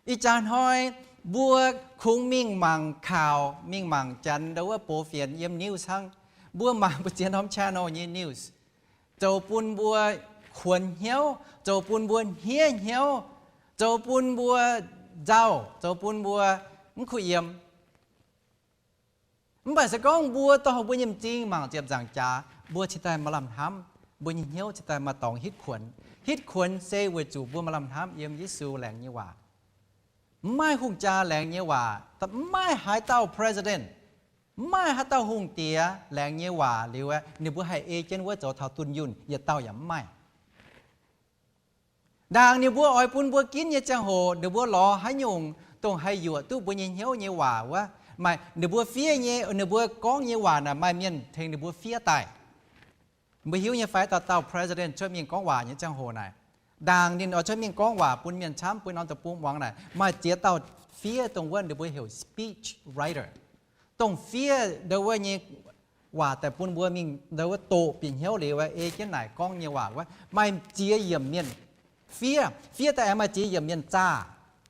ih jaax hnoi mbuo kungx mingh mangc kaux, mingh mangc janx ndau wuov box fienx yiem news hnangv. Mbuo mangc mbu'ziex norm channel nyei news, zoux bun mbuo kuonx hnyouv, zoux bun mbuo hniev hnyouv, zoux bun mbuo nzauh, zoux bun mbuo mv kuh yiem. Mv baac se gorngv mbuo dorh mbuo nyei m'zing mangc ziepc nzaangc jaax, mbuo cingx daaih maaih lamh hnamv, mbuo nyei hnyouv cingx daaih maaih dorngx hitv kuonx. Hitv kuonx se weic zuqc mbuo maaih lamh hnamv yiem Yesu laengz nyei waac. Mv maaih hungh jaa laengz nyei waac, mv maaih haaix dauh president, mv maaih haaix dauh hungh diex laengz nyei waac liuz aeqv, ninh mbuo haih ei jienv wuov zoux taux dunh yunh yietc dauh yaac mv maaih. Ndaangc ninh mbuo oix bun mbuo ginv nyei ziangh hoc, ninh mbuo lorz haaix nyungc dongh haih yuoqc duqv mbuo nyei hnyouv nyei waac wuov, maaih ninh mbuo fiev nyei, ninh mbuo gorngv nyei waac naaic maaih mienh tengx ninh mbuo fiev daaih. Mbuo hiuv nyei fai, dauh dauh president cuotv mingh gorngv waac nyei ziangh hoc naaic, ndaangc ninh oix cuotv mingh gorngv waac bun mienh camv, bun norm deic-bung muangx naaic, maaih ziex dauh fiev dongh wuov ninh mbuo heuc speech writer, dongh fiev ndau wuov nyei waac daaih bun mbuo mingh ndau wuov doqc bieqc hnyouv liuz, ei jienv naaic gorngv nyei waac wuov, maaih ziex yiemc mienh fiev. Fiev daaih aengx maaih ziex yiemc mienh zaah.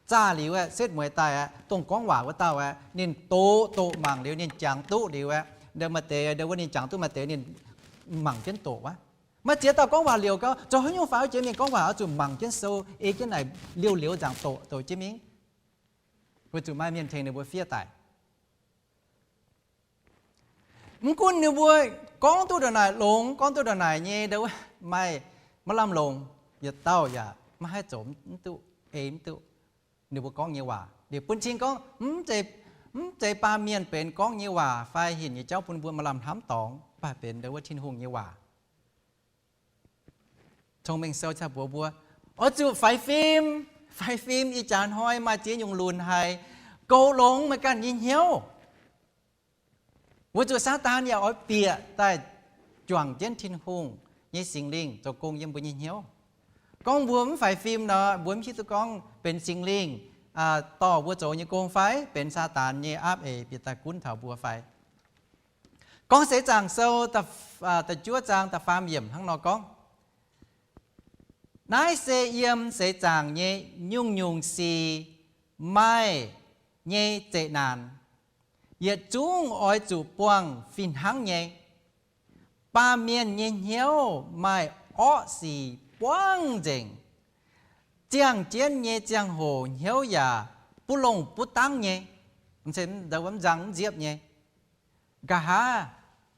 Zaah liuz aeqv, setv mueiz daaih aeqv, dongh gorngv waac wuov dauh aeqv, ninh doqc doqc mangc liuz ninh jangx duqv liuz aeqv, maaih deix ndau wuov ninh jangx duqv, maaih deix ninh mangc jienv doqc wuov. Maaih ziex dauh gorngv waac liouc gau, zoux haaix nyungc faaux jiex mingh gorngv waac oix zuqc mangc jienv sou, ei jienv naaic liouh liouh nzaangc doqc doqc jienv mingh, weic zuqc maaih mienh tengx ninh mbuo fiev daaih. Mv gunv ninh mbuo gorngv duqv ndongc naaic longx, gorngv duqv ndongc naaic nyei, maaih, maiv lamh longc, yietc dauh yaac maiv haih zoux mv duqv, ei mv duqv ninh mbuo gorngv nyei waac. Liuz bun cing gorngv, mv zeiz baamh mienh benx gorngv nyei waac fai hinc nyei jauv bun mbuo maaih lamh hnamv dorngx, mv baac benx ndau wuov Tin-Hungh nyei waac. Cong-Mengh Sou cingx mbuox mbuo, oix zuqc faix fim. Faix fim. Ih jaax hnoi maaih ziex nyungc lunc haic goux longx meih ganh nyei hnyouv, weic zuqc Saadaan yaac oix bieqc daaih juangc jienv Tin-Hungh nyei Singx Lingh zoux gong yiem mbuo nyei hnyouv. Gorngv mbuo mv faix fim nor, mbuo mv hiuv duqv gorngv benx Singx Lingh dorh mbuo zoux nyei gong fai benx Saadaan nyei aapv eix bieqc daaih gunv taux mbuo fai. Gorngv Seix Zaangc Sou da'juov zaang da'faam yiemc hnangv nor gorngv, naaiv se yiem seix zaangc nyei nyungc-nyungc sic maaih nyei zeqc naanc. Yietc zungv oix zuqc buangh fih hnangv nyei. Baamh mienh nyei hnyouv maaih orqv sic buangv nzengc. Ziangh jienv nyei ziangh hoc hnyouv yaac buv longh buv dangv nyei, mv nzangc mv nziepv nyei. Nqa'haav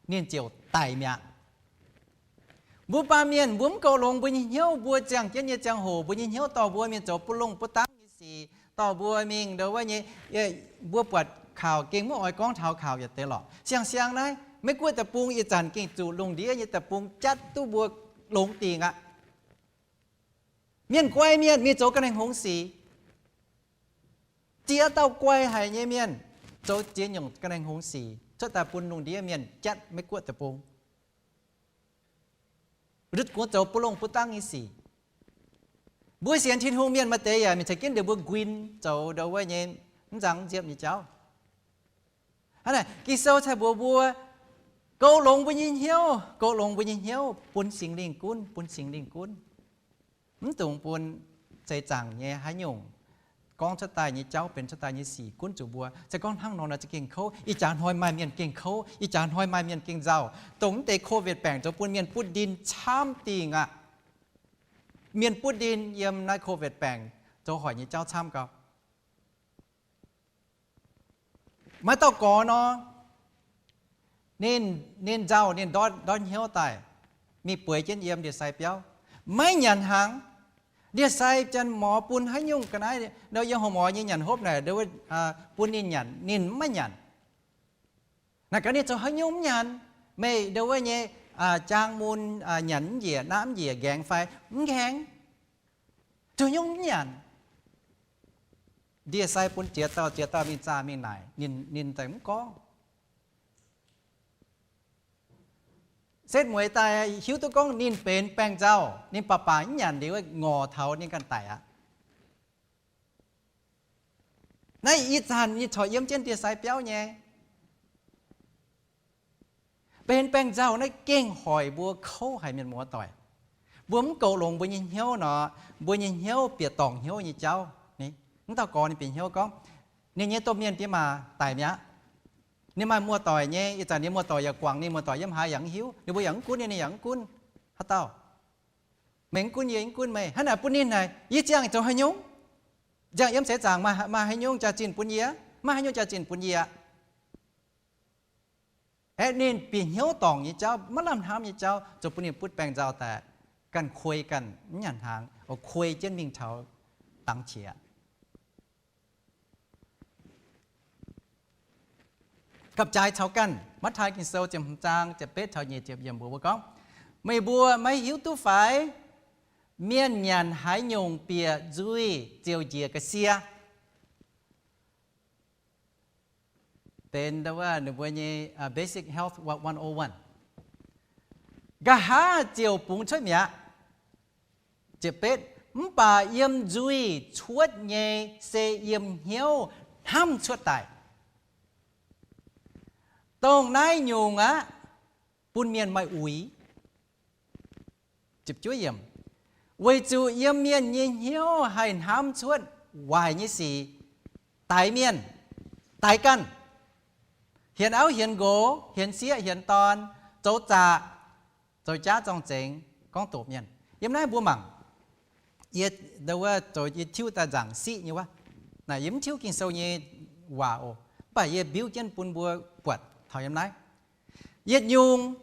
ninh ziouc daic mi'aqv. Mbuo baamh mienh mbuo mv goux longx mbuo nyei hnyouv, mbuo ziangh jienv nyei ziangh hoc mbuo nyei hnyouv dorh mbuo mingh zoux buv longh buv dangv nyei sic, dorh mbuo mingh ndo wuov nyei, mbuo buatc kaux gengh mv oix gorngv taux kaux yietc deix lorqc. Siang-siang naaiv Meiv Guoqv deic-bung ih zanc gengh zuqc lungh ndiev nyei deic-bung jatv duqv mbuo longx dingc aqv. Mienh guai mienh mingh zoux ga'naaiv hngongx sic, ziex dauh guai haic nyei mienh zoux ziex nyungc ga'naaiv hngongx sic cuotv daaih bun lungh ndiev mienh jatv Meiv Guoqv deic-bung. Lutv guoqv zoux buv longh buv dangv nyei sic. Mbuo sienx Tin-Hungh mienh maaih deix yaac mingh ceix jienv ndeic mbuo nquin zoux ndo wuov nyei mv nzangc mv nziepv nyei jauv. Hnangv naaic Ging-Sou cai mbuox mbuo, goux longx mbuo nyei hnyouv, goux longx mbuo nyei hnyouv, bun Singx Lingh gunv, bun Singx Lingh gunv. Mv dungx bun seix zaangc nyei haaix nyungc gorngv cuotv daaih nyei jauv, benx cuotv daaih nyei sic gunv zuqc mbuo. Se gorngv hnangv nor nor za'gengh kouv. Ih jaax hnoi maaih mienh gengh kouv, ih jaax hnoi maaih mienh gengh nzauh, dongh mv deix COVID baengc zoux bun mienh butv ndin camv dingh aqv. Mienh butv ndin yiem naaiv COVID baengc zoux hoic nyei jauv camv gau. Maaih dauh gorx nor, ninh, ninh nzauh, ninh ndortv, ndortv hnyouv daaih, mingh bueix jienv yiem ndie-sai biauv, maiv nyanc hnaangx. Ndie-sai janx-morz bun haaix nyungc ga'naaiv nor, yiem horqc morz nyei nyanc hopv naaic, bun ninh nyanc, ninh maiv nyanc. Naaic gaax ninh zoux haaix nyungc mv nyanc? Meih ndo wuov nyei jaang mun nyanc mv njiec, naav mv njiec, nqaengx fai? Mv nqaengx. Zoux nyungc mv nyanc? Ndie-sai bun ziex dauh, ziex dauh mingh zaah mingh naaic, ninh, ninh daaih mv gorngv. Setv mueiz daaih hiuv duqv gorngv ninh benx baengh nzauh, ninh baac baac mv nyanc liuz ngorc taux ninh ganh daic aqv. Naaiv ih zanc ninh corc yiem jienv ndie-sai biauv nyei. Benx baengh nzauh naaiv gengh hoic mbuo kouv haic mienh muoz-doic. Mbuo mv goux longx mbuo nyei hnyouv nor, mbuo nyei hnyouv bieqc dorngc hnyouv nyei jauv. Mv dauh gorx ninh bieqc hnyouv gorngv, ninh nyei domh mienh diex maac daic mi'aqv. Ninh maaih muoz-doic nyei, ih zanc ninh muoz-doic yaac guangc ninh muoz-doic yiem haaix yaac mv hiuv, ninh mbuo yaac mv gunv ninh, ninh yaac mv gunv. Haaix dauh? Meih mv gunv yie, yie mv gunv meih. Hnangv naaic bun ninh naaic, yie ziangh zoux haaix nyungc? Ziangh yiem seix zaangc maaih haaix nyungc jaax-zinh bun yie? Maiv haaix nyungc jaax-zinh bun yie. Aeqv, ninh bieqc hnyouv dorngc nyei jauv, maiv lamh hnamv nyei jauv, zoux bun ninh butv baengh nzauh daaih, ganh kuei ganh mv nyanc hnaangx, kuei jienv mingh taux dangx qiex. Gapv-jaaix caux ganh, Matv^taai Ging-Sou ziepc hmz zaang ziepc betv taux nyic ziepc yiemc mbuox mbuo gorngv, meih mbuo maiv hiuv duqv fai? Mienh nyanc haaix nyungc bieqc nzuih ziouc njiec ga'sie. Benx ninh mbuo nyei Basic Health one oh one. Nqa'haav ziouc bungx cuotv mi'aqv. Ziepc betv, mv baac yiem nzuih cuotv nyei se yiem hnyouv hnamv cuotv daaih. Dongh naaiv nyungc aqv, bun mienh maaih uix. Weic zuqc yiem mienh nyei hnyouv haih hnamv cuotv waaic nyei sic, daix mienh, daix ganh, hienx auv hienx nqox, hienx sieqv hienx dorn, zoux zaqc, zoux jaav zorng-zengx, gorngv doqc mienh. Yiem naaiv mbuo mangc, yie, wuov, zoux yie tiuv daaih nzaangc siqv nyei wuov. Naaic yie mv tiuv Ging-Sou nyei waac oc. Mv baac yie mbiuv jienv bun mbuo buatc taux yiem naaiv. Yietc nyungc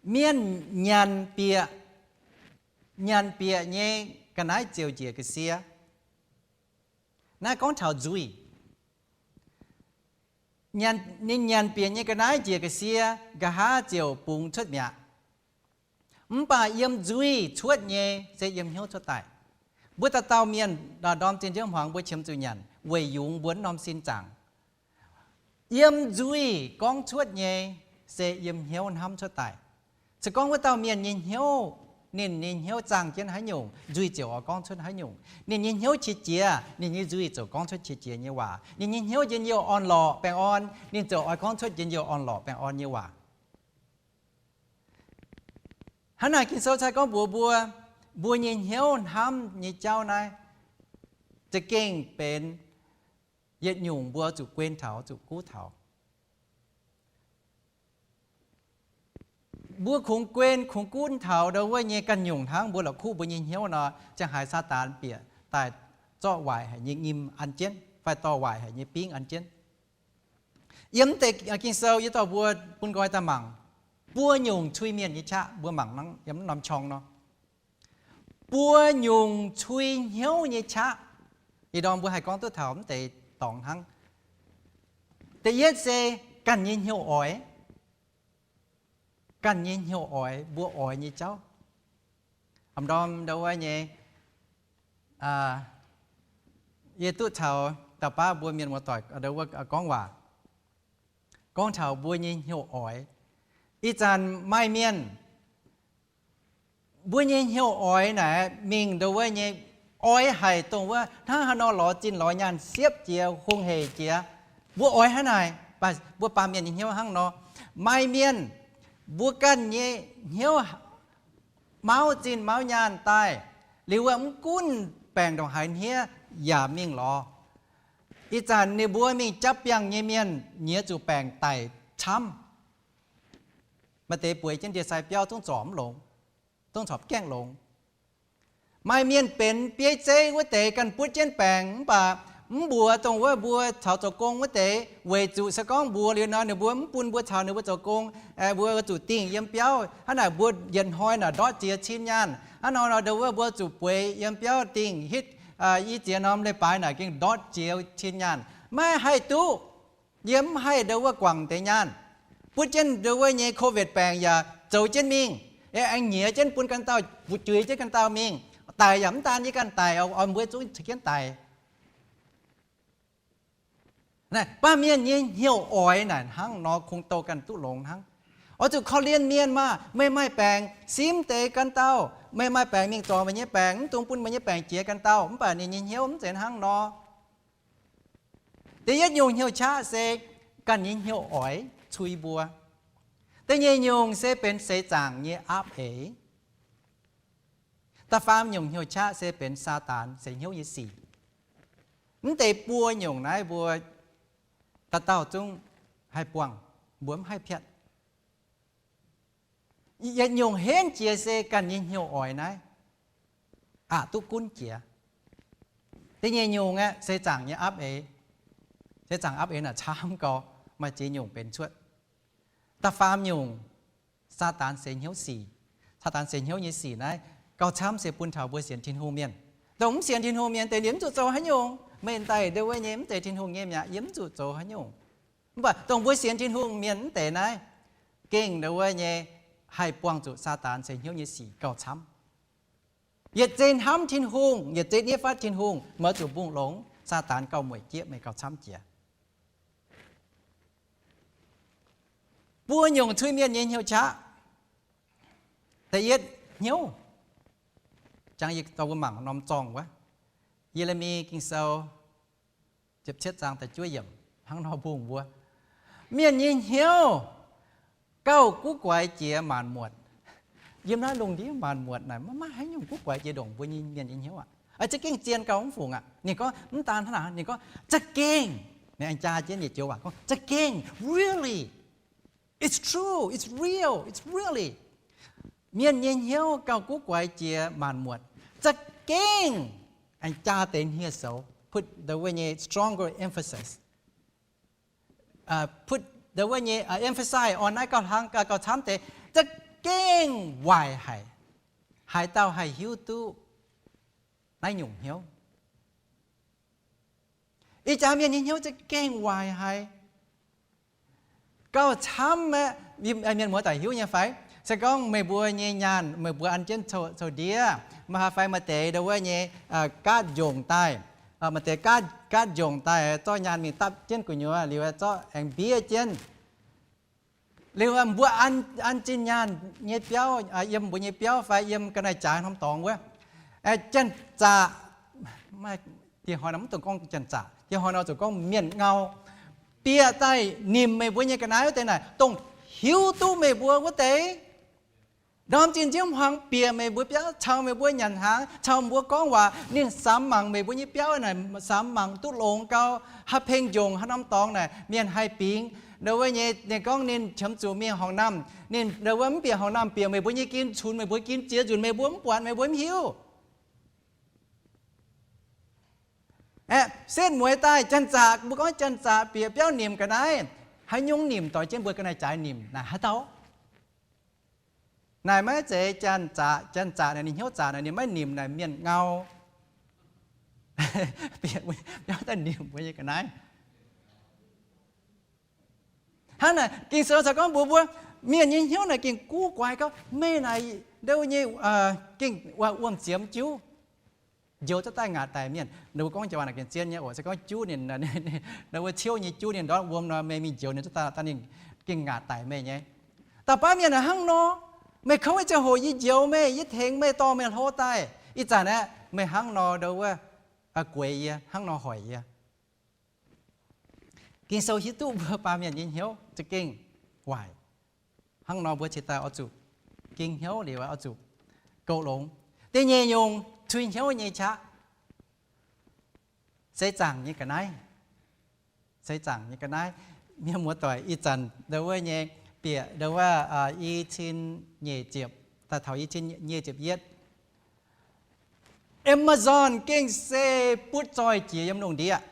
mienh nyanc bieqc, nyanc bieqc nyei ga'naaiv ziouc njiec ga'sie. Naaiv gorngv taux nzuih. Ninh nyanc bieqc nyei ga'naaiv njiec ga'sie, nqa'haav ziouc bungx cuotv mi'aqv. Mv baac yiem nzuih cuotv nyei se yiem hnyouv cuotv daaih. Mbuo dauh dauh mienh ndorm zinh nziouv hmuangx mbuo qiemx zuqc nyanc weic yungz mbuo wuov norm sin zaangc. Yiem nzuih gorngv cuotv nyei se yiem hnyouv hnamv cuotv daaih. Se gorngv wuov dauh mienh nyei hnyouv ninh nyei hnyouv zaangh jienv haaix nyungc, nzuih ziouc oix gorngv cuotv haaix nyungc. Ninh nyei hnyouv qiex jiez, ninh nyei nzuih ziouc gorngv cuotv qiex jiez nyei waac. Ninh nyei hnyouv njien-youh orn-lorqc baengh orn, ninh ziouc oix gorngv cuotv njien-youh orn-lorqc baengh orn nyei waac. Hnangv naaic Ging-Sou cai gorngv mbuox mbuo, mbuo nyei hnyouv hnamv nyei jauv naaiv za'gengh benx yietc nyungc mbuo zuqc guen taux, zuqc guv taux. Mbuo kungx guen kungx gunv taux ndau wuov nyei ganh nyungc hnangv, mbuo la'kuqv mbuo nyei hnyouv nor, ziangh haaix Saadaan bieqc daaih zorqv waaic haic nyei nyim an jienv, fai dorh waaic haic nyei bingv an jienv. Yiem deix Ging-Sou yie dorh mbuo bun nqoi daaih mangc buo nyungc cui mienh nyei qaqv. Mbuo mangc yiem norm qorng nor, buo nyungc cui hnyouv nyei qaqv. Ih ndorm mbuo haih gorngv duqv taux mv deix dorngx hnangv. Da'yietv se ganh nyei hnyouv oix. Ganh nyei hnyouv oix, mbuo oix nyei jauv. Aa, ndau wuov nyei, yie duqv caux dauh baav mbuo mienh muoz-doic ndau wuov gorngv waac, gorngv taux mbuo nyei hnyouv oix. Ih zanc maaih mienh mbuo nyei hnyouv oix naaic mingh ndau wuov nyei, oix haic dongh wuov hnangv haaix nor lorz zinh lorz nyaanh siepv jiex, hungh heic jiex. Mbuo oix hnangv naaic, mbuo baamh mienh nyei hnyouv hnangv nor. Maaih mienh mbuo ganh nyei hnyouv mauv zinh mauv nyaanh daaih, liuz wuov mv gunv baengc ndongc haaix hniev yaac mingh lorz. Ih zanc ninh mbuo mingh japv biangh nyei mienh nyiex zuqc baengc daic camv. Maaih deix bueix jienv ndie-sai biauv zungv zorc mv longx, zungv corc gaengh longx. Maaih mienh benx bieiv zeiv wuov deix ganh butv jienv baengc mv baac mv mbuox dongh wuov mbuo caux zoux gong wuov deix, weic zuqc se gorngv mbuox liuz nor ninh mbuo mv bun mbuo caux ninh mbuo zoux gong, mbuo zuqc dingh yiem biauv. Hnangv naaic mbuo yietc hnoi naaic ndortv ziex cin nyaanh. Hnangv nor nor ndau wuov mbuo zuqc bueix yiem biauv dingh hitv i ziex norm leiz-baaix naaic gengh ndortv ziex cin nyaanh. Maiv haih duqv. Yie mv haih ndau wuov guangc deix nyaanh. Butv jienv ndau wuov nyei COVID baengc yaac zoux jienv mingh, aengx nyiex jienv bun ganh dauh, juix jienv ganh dauh mingh. Daic yaac mv daan yie ganh daic, oix mbuo zungv caux jienv daic. Baamh mienh nyei hnyouv oix naaic hnangv nor kungx douh ganh duqv longx hnangv. Oix zuqc korv-lienh mienh maah! Meih maaih baengc simv deix ganh dauh, meih maaih baengc mingh zorc meih nyei baengc, mv dungx bun meih nyei baengc jiex ganh dauh. Mv baac ninh nyei hnyouv mv zeiz hnangv nor. Da'yietv nyungc hnyouv qaqv se ganh nyei hnyouv oix cui mbuo. Da'nyeic nyungc se benx seix zaangc nyei aapv eix. Da'faam nyungc hnyouv qaqv se benx Saadaan seix hnyouv nyei sic. Mv deix buo nyungc naaiv mbuo dauh dauh zungv haih buangh, mbuo mv haih piatv. Yietc nyungc henv jiex se ganh nyei hnyouv oix naaiv aqc duqv gunv jiex. Da'nyeic nyungc aeqv, seix zaangc nyei aapv eix. Seix zaangc aapv eix naaic camv gau, maaih ziex nyungc benx cuotv. Da'faam nyungc, Saadaan seix hnyouv sic. Saadaan seix hnyouv nyei sic naaiv gauh camv se bun taux mbuo sienx Tin-Hungh mienh. Dongh mv sienx Tin-Hungh mienh deix ninh mv zuqc zoux haaix nyungc. Meih daaih ndau wuov nyei mv zeiz Tin-Hungh nyei mi'aqv, yie mv zuqc zoux haaix nyungc. Mv baac dongh mbuo sienx Tin-Hungh mienh mv deix naaiv, gengh ndau wuov nyei haih buangh zuqc Saadaan seix hnyouv nyei sic gauh camv. Yietc zei hnamv Tin-Hungh, yietc zei niev fatv Tin-Hungh, meih oix zuqc mbungh longx, Saadaan gauh mueic jieqv meih gauh camv jiex. Buo nyungc cui mienh nyei hnyouv qaqv. Da'yietv hnyouv, jangx yie dorh mbuo mangc norm zorngh wuov, Ye^le^mi Ging-Sou ziepc cietv zaang da'juov yiemc hnangv nor mbungh mbuo, mienh nyei hnyouv gauh guv guaix jiex maanc muotc. Yiem naaiv lungh ndiev maanc muotc naaic maiv maaih haaix nyungc guv guaix jiex ndongc mbuo nyei mienh nyei hnyouv aqv. Za'gengh zien gauh mv fungc aqv. Ninh gorngv mv daan hnangv naaic, ninh gorngv za'gengh, ninh aengx jaa jienv yietc joux waac gorngv za'gengh, really, it's true, it's real, it's really. Mienh nyei hnyouv gauh guv guaix jiex maanc muotc. Za'gengh, aengx jaa deix hniev-soux, put the wuov nyei stronger emphasis, put the wuov nyei emphasize on naaiv gauh hlang gauh camv deix, za'gengh waaic haic, haaix dauh haih hiuv duqv naaiv nyungc hnyouv? Ih jaax mienh nyei hnyouv za'gengh waaic haic. Gauh camv aqv. Mienh muoz-doic hiuv nyei fai? Se gorngv meih mbuo nyei nyaanh meih mbuo an jienv coux ndiev, maaih haaix fai maaih deix ndau wuov nyei gaatv njongc daaih, maaih deix gaatv njongc daaih zorqv nyaanh mingh dapv jienv gu'nyuoz liuz zorqv aengx mbiev jienv. Liuz mbuo an, an zinh nyaanh nyei biauv, yiem mbuo nyei biauv fai yiem ga'naaiv-jaaix norm dorngx wuov, janx-zaqc, diex hnoi nor mv dungx gorngv janx-zaqc, diex hnoi nor zuqc gorngv mienh ngau, bieqc daaih nimc meih mbuo nyei ga'naaiv wuov deix naaic, dongh hiuv duqv meih mbuo wuov deix. Ndorm zinh nziouv hmuangx bieqc meih mbuo biauv, caux meih mbuo nyanc hnaangx, caux mbuo gorngv waac, ninh samx mangc meih mbuo nyei biauv naaic, samx mangc duqv longx gau, haaix peng njongc haaix norm dorngx naaic mienh haih bingx. Ndau wuov nyei, ninh gorngv ninh qiemx zuqc mingh horngc naamh, ninh ndau wuov mv bieqc horngc naamh, bieqc meih mbuo nyei gin, cunx meih mbuo gin, ziex nzunc meih mbuo mv buatc, meih mbuo mv hiuv. Aeqv, setv mueiz daaih janx-zaqc, mbuo gorngv janx-zaqc bieqc biauv nimc ga'naaiv, haaix nyungc nimc doix jienv mbuo ga'naaiv-jaaix nimc naaic haaix dauh? Naaic maiv zeiz janx-zaqc, janx-zaqc naaic ninh hnyouv zaqc naaic ninh maiv nimc naaic mienh ngau. Bieqc biauv daaih nimc mbuo nyei ga'naaiv. Hnangv naaic Ging-Sou corc gorngv mbuox mbuo, mienh nyei hnyouv naaic gengh guv guaix gauh. Meih naaic ndau nyei gengh wuom-ziemx juv, njoux cuotv daaih ngaatc daic mienh. Ninh mbuo gorngv jiex waac naaic gengh zien nyei oc. Se gorngv juv ninh, ndau wuov ciouv nyei juv ninh ndortv wuom nor, meih mingh njoux ninh cuotv daaih, ninh gengh ngaatc daic meih nyei. Dauh baav mienh naaic hnangv nor, meih kouv nyei ziangh hoc yie njoux meih, yie tengx meih, dorh meih hlo daaih. Ih zanc aeqv, meih hnangv nor ndau wuov gueix yie, hnangv nor hoic yie. Ging-Sou hiuv duqv mbuo baamh mienh nyei hnyouv za'gengh waaic. Hnangv nor mbuo cingx daaih oix zuqc ging hnyouv liuz oix zuqc goux longx. Da'nyeic nyungc cui hnyouv nyei qaqv, seix zaangc nyei ga'naaiv. Seix zaangc nyei ga'naaiv. Mienh muoz-doic, ih zanc ndau wuov nyei bieqc ndau wuov i cin nyeic ziepc daaih taux i cin nyic ziepc yietv, Amazon gengh se butv zoih jiex yiem lungh ndiev.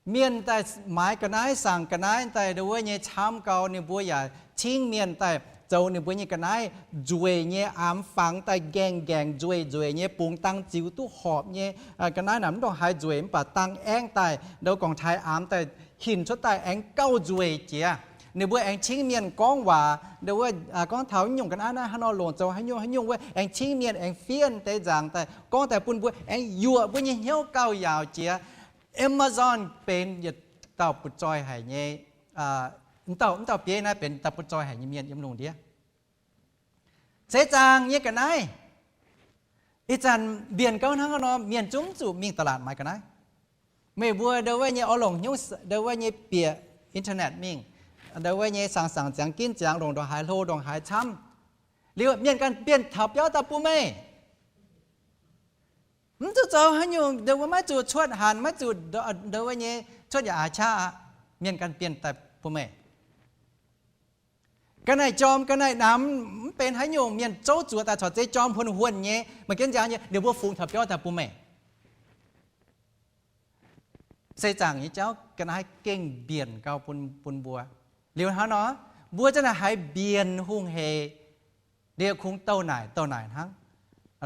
Mienh daaih maaiz ga'naaiv, saangc ga'naaiv daaih ndau wuov nyei camv gau, ninh mbuo yaac cingv mienh daaih zoux ninh mbuo nyei ga'naaiv nzueic nyei, aamx fangx daaih nqaengh nqaengh nzueic nzueic nyei, bungx dang ziux duqv horpc nyei. Ga'naaiv naaic mv ndongc haaix nzueic mv baac dang aengv daaih ndau gorngc taaix aamx daaih hinc cuotv daaih aengx gauh nzueic jiex. Ninh mbuo aengx cingv mienh gorngv waac ndau wuov, gorngv taux nyungc ga'naaiv naaiv hnangv nor longc zoux haaix nyungc haaix nyungc wuov, aengx cingv mienh aengx fiev deix nzaangc daaih gorngv daaih bun mbuo, aengx yuoqc mbuo nyei hnyouv gauh yaauc jiex. Amazon benx yietc dauh butv zoih haic nyei, mv dauh, mv dauh bieiv naaiv benx dauh butv zoih haic nyei mienh yiem lungh ndiev. Seix zaangc nyei ga'naaiv. Ih zanc mbienc gauh hnangv nor, mienh zungv zuqc mingh ตลาด maaiz ga'naaiv. Meih mbuo ndau wuov nyei oix longc hnyouv, ndau wuov nyei bieqc internet mingh, ndau wuov nyei saangc saangc ziangx ginv ziangx, longc ndongc haaix hlo ndongc haaix camv. Liuz mienh ganh bienh taux biauv daaih bun meih. Mv zuqc zoux haaix nyungc, ndau wuov maiv zuqc cuotv hanc, maiv zuqc ndau wuov nyei cuotv yaac aax qaqv aqv. Mienh ganh bienh daaih bun meih. Ga'naaiv jorm, ga'naaiv namx, mv benx haaix nyungc, mienh zouv zuoqc daaih corc zeiz jorm huonh huonh nyei, maaih jienv nziaaux nyei, ninh mbuo fungx taux biauv daaih bun meih. Seix zaangc nyei jauv ga'naaiv gengh mbienc gauh bun, bun mbuo. Liuz hnangv nor, mbuo zanc naaiv haiz mbienc hungh hec, liuz kungx douh naaic douh naaic hnangv.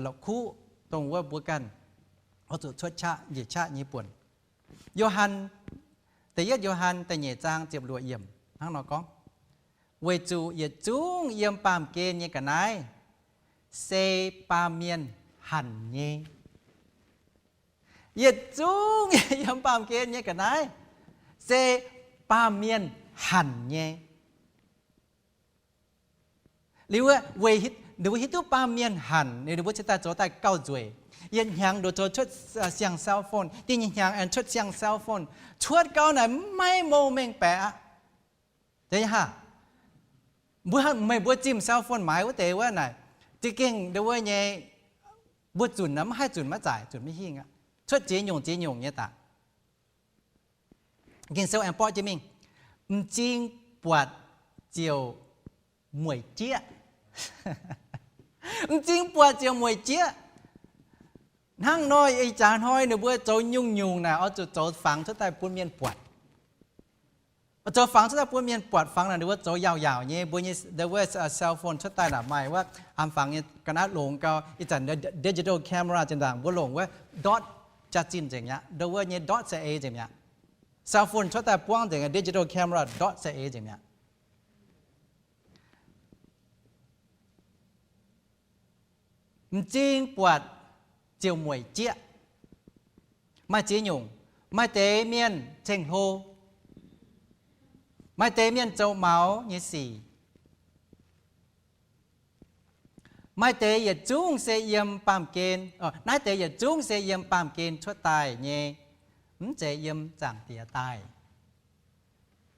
La'kuqv dongh wuov mbuo ganh oix zuqc cuotv qaqv njiec qaqv nyei buonc. Yo^han, da'yietv Yo^han da'nyeic zaang ziepc luoqc yiemc hnangv nor gorngv, weic zuqc yietc zungv yiem baamh gen nyei ga'naaiv se baamh mienh hanc nyei. Yietc zungv yiem baamh gen nyei ga'naaiv se baamh mienh hanc nyei. Liuz, ninh mbuo hiuv duqv baamh mienh hanc, ninh mbuo cingx daaih zoux daaih gauh nzueic. Yietc hnyangx nduqc zoux cuotv siang-cell phone, da'nyeic hnyangx aengx cuotv siang-cell phone. Cuotv gau naaic maiv mouh mengh baeqc aqv. Aa, mbuo, meih mbuo zimh cell phone maaiz wuov deix wuov naaic, za'gengh ndau wuov nyei, mbuo zunc naaic maiv haih zunc maiv zaaic, zunc maiv hingh aqv. Cuotv ziex nyungc ziex nyungc nyei daaih. Ging-Sou aengx borqv jienv mingh, m'zing buatc ziouc mueic jieqv. M'zing buatc ziouc mueic jieqv. Hnangv nor ih jaax hnoi ninh mbuo zoux nyungc-nyungc naaic oix zuqc zoux fangx cuotv daaih bun mienh buatc. Zoux fangx cuotv daaih bun mienh buatc, fangx naaic ninh mbuo zoux yaauc-yaauc nyei, mbuo nyei ndau wuov cell phone cuotv daaih naaic maaih wuov aamx fangx nyei ga'naaiv longx gau. Ih zanc digital camera zinh ndaangc mbuo longc wuov dot jaax-zinh nzengc mi'aqv, ndau wuov nyei dot C A nzengc mi'aqv. Cell phone cuotv daaih buangv nzengc, digital camera dot C A nzengc mi'aqv. M'zing buatc ziouc mueic jieqv. Maaih ziex nyungc. Maaih deix mienh ceng-hlo, Maaih deix mienh zoux maux nyei sic. Maaih deix yietc zungv se yiem baamh gen, naaiv deix yietc zungv se yiem baamh gen cuotv daaih nyei, mv zeiz yiem Zaangc Diex daaih.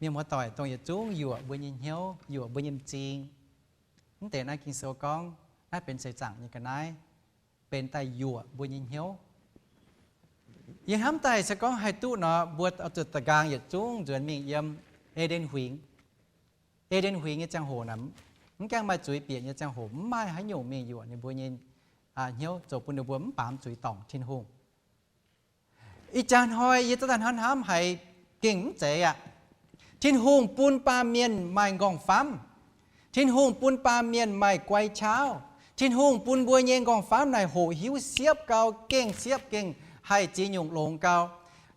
Mienh muoz-doic, dongh yietc zungv yuoqc mbuo nyei hnyouv, yuoqc mbuo nyei m'zing. Mv deix naaiv Ging-Sou gorngv naaiv benx seix zaangc nyei ga'naaiv, benx daaih yuoqc mbuo nyei hnyouv. Yie hnamv daaih se gorngv haih duqv nor, mbuo zuqc da'nqaang yietc zungv nzuonx mingh yiem E^nden Huingx. E^nden Huingx nyei ziangh hoc naaic, mv gaengh maaih zuiz bieqc nyei ziangh hoc, mv maaih haaix nyungc mingh yuoqc ninh mbuo nyei hnyouv, zoux bun ninh mbuo mv baamz zuiz dorngc Tin-Hungh. Ih jaax hnoi yie zungv daaih hnamv hnamv haiz gengh mv zeiz aqv. Tin-Hungh bun baamh mienh maaih nqorngv-famv. Tin-Hungh bun baamh mienh maaih guai-qaauv. Tin-Hungh bun mbuo nyei nqorngv-famv naaic hoqc hiuv siepv gau, gengh siepv, gengh haih ziex nyungc longx gau.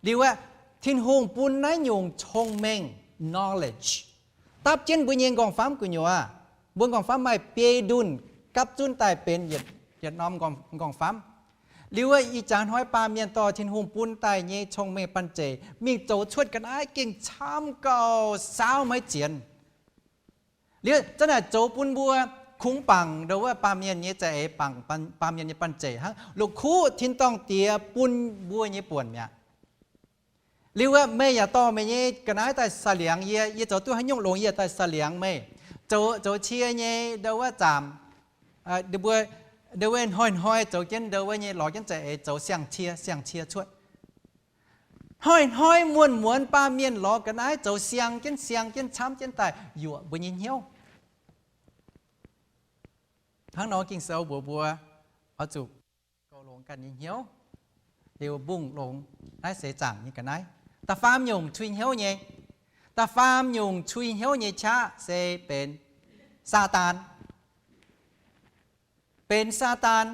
Liuz aeqv, Tin-Hungh bun naaiv nyungc cong-mengh, knowledge, dapv jienv mbuo nyei nqorngv-famv gu'nyuoz. Mbuo nqorngv-famv maaih biei ndunh gapv zunv daaih benx yietc norm nqorngv-famv. Liuz aeqv, ih jaax hnoi baamh mienh dorh Tin-Hungh bun daaih nyei cong-mengh banh zeic mingh zoux cuotv ga'naaiv gengh camv gau, saauv maiv zienx. Liuz zanc naaic zoux bun mbuo kungx bangc ndo wuov baamh mienh nyei za'eix, bangc baamh mienh nyei banh zeic hnangv la'kuqv tin-dorngh Diex bun mbuo nyei buonc mi'aqv. Liuz aeqv, meih yaac dorh meih nyei ga'naaiv daaih saiv liangx yie. Yie zoux duqv haaix nyungc longx yie daaih saiv liangx meih. Zoux, zoux cie nyei ndo wuov zaamc, mbuo ndo wuov hnoi-hnoi zoux jienv ndo wuov nyei lorz jienv za'eix zoux siang-cie, siang-cie cuotv. Hnoi-hnoi muonz-muonz baamh mienh lorz ga'naaiv zoux siang jienv, siang jienv, camv jienv daaih yuoqc mbuo nyei hnyouv. Hnangv nor Ging-Sou mbuox mbuo oix zuqc goux longx ganh nyei hnyouv, liuz mbungh longx naaiv seix zaangc nyei ga'naaiv. Da'faam nyungc cui hnyouv nyei, da'faam nyungc cui hnyouv nyei qaqv se benx Saadaan. Benx Saadaan.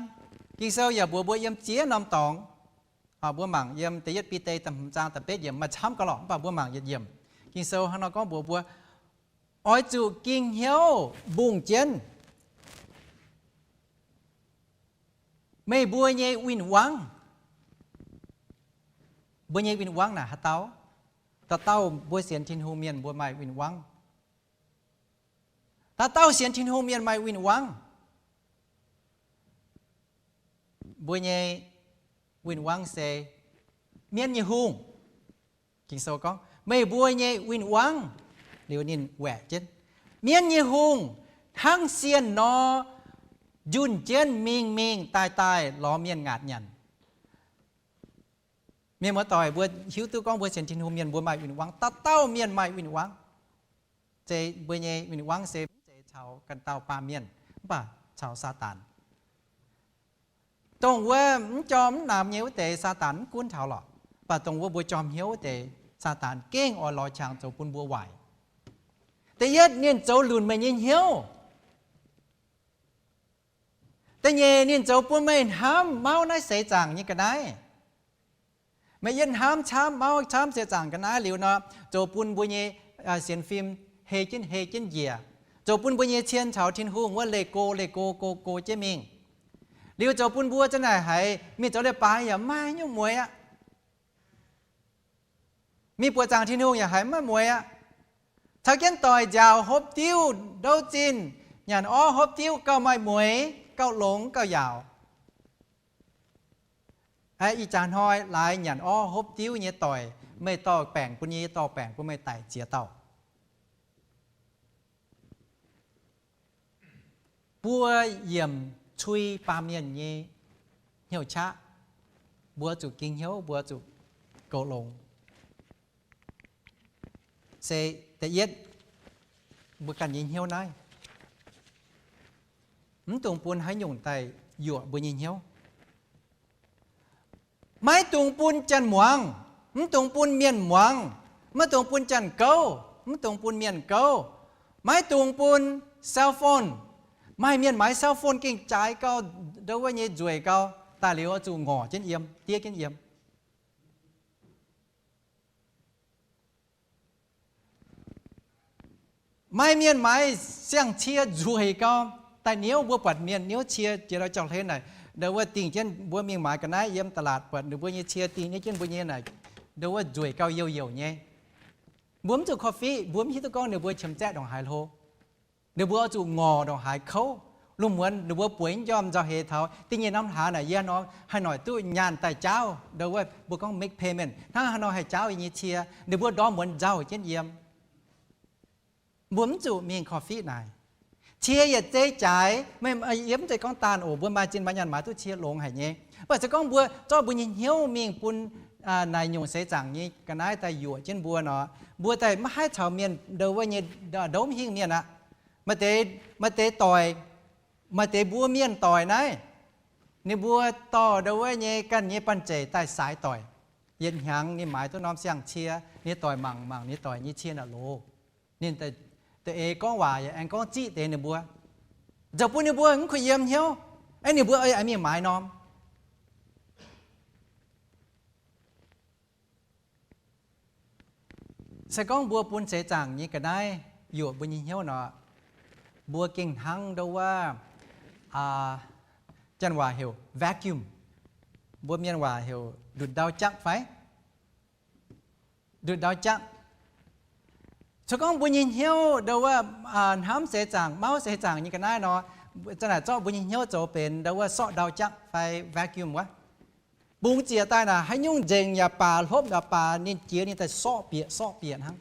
Ging-Sou yaac mbuox mbuo yiem ziex norm dorngx. Mbuo mangc yiem da'yietv Bide da'hmz zaang da'betv yiemc, maaih camv gauh lorqc, mv baac mbuo mangc yietc yiemc. Ging-Sou hnangv nor gorngv mbuox mbuo, oix zuqc ging hnyouv mbungh jienv meih mbuo nyei win-wangv. Mbuo nyei win-wangv naaic haaix dauh? Dauh dauh mbuo sienx Tin-Hungh mienh mbuo maaih win-wangv. Dauh dauh sienx Tin-Hungh mienh maaih win-wangv. Mbuo nyei win-wangv se mienv nyei hungh. Ging-Sou gorngv, meih mbuo nyei win-wangv, liuz ninh waeqc jienv, mienv nyei hungh hnangv sienh nor, njunh jienv mingh mingh daaih daaih lorz mienh ngaatc nyanc. Mienh muoz-doic, mbuo hiuv duqv gorngv mbuo sienx Tin-Hungh mienh mbuo maaih win-wangv. Dauh dauh mienh maaih win-wangv. Zeiz mbuo nyei win-wangv se mv zeiz caux ganh dauh baamh mienh, mv baac caux Saadaan. Dongh wuov mv jorm mv namx nyei wuov deix Saadaan mv gunv taux lorqc. Mv baac dongh wuov mbuo jorm hnyouv wuov deix Saadaan gengh oix lorz qangx zoux bun mbuo waaic. Da'yietv, ninh zoux lunc meih nyei hnyouv. Da'nyeic, ninh zoux bun meih hnamv mauv naaiv seix zaangc nyei ga'naaiv. Meih yietv hnamv camv, mauv camv seix zaangc ga'naaiv liuz nor, zoux bun mbuo nyei sienx fim hei jienv hei jienv njiec, zoux bun mbuo nyei cien caux Tin-Hungh wuov leih go leih go go go jienv mingh. Liuz zoux bun mbuo zanc naaic haiz mingh zoux leiz-baaix yaac maiv nyungc mueiz aqv. Mingh buoqc zaangc Tin-Hungh yaac haiz maiv mueiz aqv. Caux jienv doic nziaauc hopv diuv ndouv zinh, nyanc orv hopv diuv gauh maaih mueiz, gauh longx gauh yaauc. Ih jaax hnoi laaix nyanc orv hopv diuv nyei doic, meih dorh baengc bun yie, yie dorh baengc bun meih daic ziex dauh. Mbuo yiemc cui baamh mienh nyei hnyouv qaqv, mbuo zuqc ging hnyouv, mbuo zuqc goux longx. Se da'yietv, mbuo ganh nyei hnyouv naaiv, mv dungx bun haaix nyungc daaih yuoqc mbuo nyei hnyouv. Maiv dungx bun janx-muangz, mv dungx bun mienh muangx, maiv dungx bun janx-gouv, mv dungx bun mienh gouv, maiv dungx bun cell phone. Maaih mienh maaiz cell phone gengh jaaix gau, ndo wuov nyei nzueic gau, daaih liuz oix zuqc ngorc jienv yiem, diev jienv yiem. Maaih mienh maaiz siang-cie nzueic gau, daaih niouv, mbuo buatc mienh niouv cie jiex lorz jauv-hlen naaic, ndo wuov dingh jienv, mbuo mingh maaiz ga'naaiv yiem da'laatc buatc ninh mbuo nyei cie dingh niouv jienv mbuo nyei naaic, ndo wuov nzueic gau, youh youh nyei. Mbuo mv zuqc korv-fiqv, mbuo mv hiuv duqv gorngv ninh mbuo qiemx zaeqv ndongc haaix hlo. Ninh mbuo oix zuqc ngorc ndongc haaix kouv. Lungh muonz ninh mbuo bueix njormh nzauh heix taux da'nyeic norm hlaax naaic, yie hnangv nor haih noic duqv nyaanh daaih jaauv, ndo wuov mbuo gorngv make payment, hnangv haaix nor haih jaauv yie nyei cie. Ninh mbuo ndorm muonz nzauh jienv yiem. Mbuo mv zuqc mingh korv-fiqv naaic. Cie yietc zei jaaix, yie mv zeiz gorngv daanh oc, mbuo maaih zinh maaih nyaanh maaiz duqv cie longx haic nyei. Mv baac se gorngv mbuo zorqv mbuo nyei hnyouv mingh bun naaic nyungc seix zaangc nyei ga'naaiv daaih yuoqc jienv mbuo nor, mbuo daaih maiv haih caux mienh ndo wuov nyei ndouv hingh mienh aqv. Maaih deix, maaih deix doic, maaih deix mbuo mienh doic naaiv, ninh mbuo dorh ndo wuov nyei ganh nyei banh zeic daaih saaix doic. Yietc hnyangx ninh maaiz duqv norm siang-cie, ninh doic mangc mangc ninh doic nyei cie naaic loz. Ninh da'eix gorngv waac yaac aengx gorngv ziqv deix ninh mbuo. Zoux bun ninh mbuo mv kuh yiem hnyouv, aeqv, ninh mbuo oix mingh maaiz norm. Se gorngv mbuo bun seix zaangc nyei ga'naaiv yuoqc mbuo nyei hnyouv nor, mbuo gengh hnangv ndo wuov, janx waac heuc vacuum, mbuo mienh waac heuc ndutc ndau jaqv fai ndutc ndau jaqv. Se gorngv mbuo nyei hnyouv ndo wuov hnamv seix zaangc, mauv seix zaangc nyei ga'naaiv nor, za'naaic zorqv mbuo nyei hnyouv zoux benx ndo wuov sorqv ndau jaqv fai vacuum wuov. Bungx ziec daaih naaic, haaix nyungc nzengc yaac baac, hlopv yaac baac, ninh jiex ninh daaih sorqv bieqc sorqv bieqc hnangv.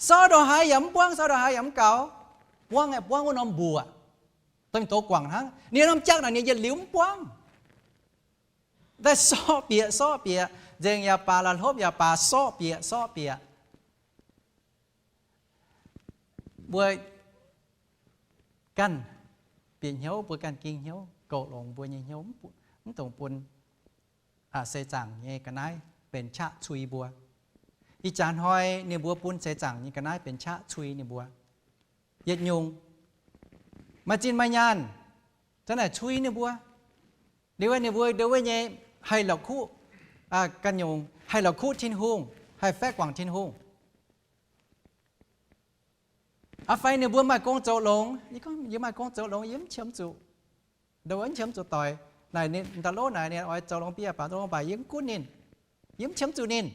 Sorqv ndongc haaix yaac mv buangv, sorqv ndongc haaix yaac mv gaux. Buangv aeqv, buangv wuov norm mbuoqc, dongh douz guangc hnangv. Ninh norm jaqv naaic ninh yietc liuz mv buangv. Daaih sorqv bieqc sorqv bieqc, nzengc yaac baac, la'hlopv yaac baac, sorqv bieqc sorqv bieqc. Mbuo ganh bieqc hnyouv, mbuo ganh ging hnyouv, goux longx mbuo nyei hnyouv, mv dungx bun seix zaangc nyei ga'naaiv benx qaqv cui mbuo. Ih jaax hnoi ninh mbuo bun seix zaangc nyei ga'naaiv benx qaqv cui ninh mbuo. Yietc nyungc maaih zinh maaih nyaanh, za'naaic cui ninh mbuo. Liuz ninh mbuo ndo wuov nyei haih la'kuqv ganh nyungc, haih la'kuqv Tin-Hungh, haih faeqv guangc Tin-Hungh. Aa fai ninh mbuo maaih gong zoux longx, yie gorngv yie maaih gong zoux longx, yie mv qiemx zuqc, ndo wuov mv qiemx zuqc doic. Naaic ninh da'lov naaic ninh oix zoux longx bieqc baac, zoux longx baac yie mv gunv ninh, yie mv qiemx zuqc ninh.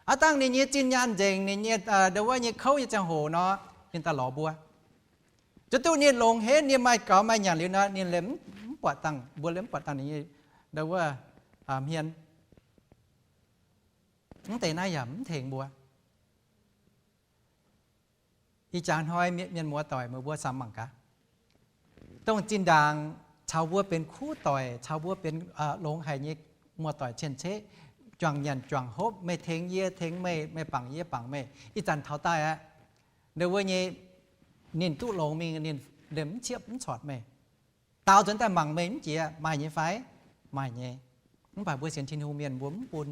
Aav dangh ninh nyei zinh nyaanh nzengc, ninh nyei ndo wuov nyei kouv nyei ziangh hoc nor, ninh daaih lorz mbuo. Zuqc duqv ninh longx henv, ninh maaih gaux maaih nyanc liuz nor, ninh liemh mv buatc dangh, mbuo liemh mv buatc dangh ninh nyei ndo wuov hmien. Mv deix naaiv yaac mv tengx mbuo. Ih jaax hnoi mienh muoz doic, meih mbuo samx mangc gaax. Dongh zinh ndaangc caux mbuo benx kuv doic, caux mbuo benx longx haic nyei muoz-doic cien-ceqv, juangc nyanc juangc hopv, meih tengx yie tengx meih, meih bangc yie bangc meih, ih zanc taux daaih aqv. Ndo wuov nyei ninh duqv longx mingh, ninh liemh mv ciepv mv corc meih. Daaux nzuonx daaih mangc meih mv jiex, maaih nyei fai? Maaih nyei. Mv baac mbuo sienx Tin-Hungh mienh mbuo mv bun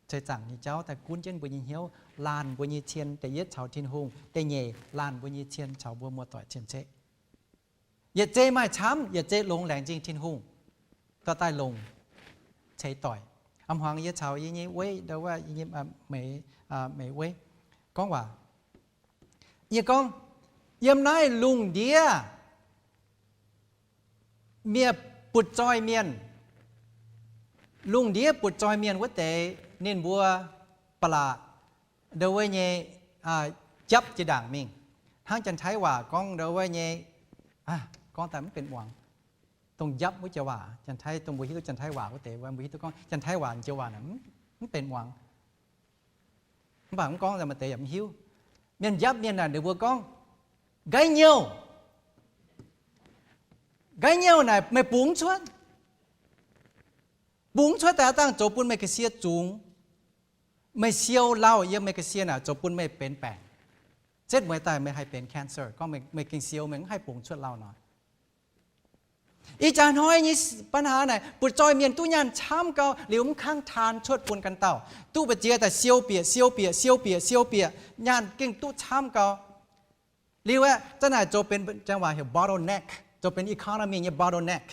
seix zaangc nyei jauv daaih gunv jienv mbuo nyei hnyouv, laanh mbuo nyei cien, da'yietv caux Tin-Hungh, da'nyeic laanh mbuo nyei cien caux mbuo muoz-doic cien-ceqv. Yietc zei maaih camv, yietc zei longx laengz zingh Tin-Hungh, dorh daaih longc ceix doic. A'hmuangx yie caux yie nyei weiv, ndo wuov, yie nyei meix, meix weiv gorngv waac. Yie gorngv, yiem naaiv lungh ndiev mienh butv-zoih mienh, lungh ndiev butv-zoih mienh wuov deix ninh mbuo ba'laqc ndo wuov nyei japv jiex ndaangc mingh. Hnangv Janx-Taiv waac gorngv ndo wuov nyei, gorngv daaih mv benx muangx. Dongh japv wuov joux waac, Janx-Taiv, dongh mbuo hiuv duqv Janx-Taiv waac wuov deix, mbuo hiuv duqv gorngv Janx-Taiv waac joux waac naaic mv benx muangx. Mv baac mv gorngv maaih deix yaac mv hiuv. Mienh njapv mienh naaic ninh mbuo gorngv, nqaiv nyouh, nqaiv nyouh naaic meih bungx cuotv. Bungx cuotv daaih aav dangh zoux bun meih ga'sie zungx. Meih siou lauh yiem meih ga'sie naaic zoux bun meih benx baengc. Setv mueiz daaih meih haih benx cancer, gorngv meih gengh siou, meih mv haih bungx cuotv lauh nor. Ih jaax hnoi nyei ปัญหา naaic, butv-zoih mienh duqv nyaanh camv gau, liuz mv kangv taan cuotv bun ganh dauh. Duqv mbu'ziex daaih siou bieqc, siou bieqc, siou bieqc, siou bieqc, nyaanh gengh duqv camv gau. Liuz aeqv, za'naaic zoux benx, Janx waac heuc bottleneck, zoux benx economy nyei bottleneck.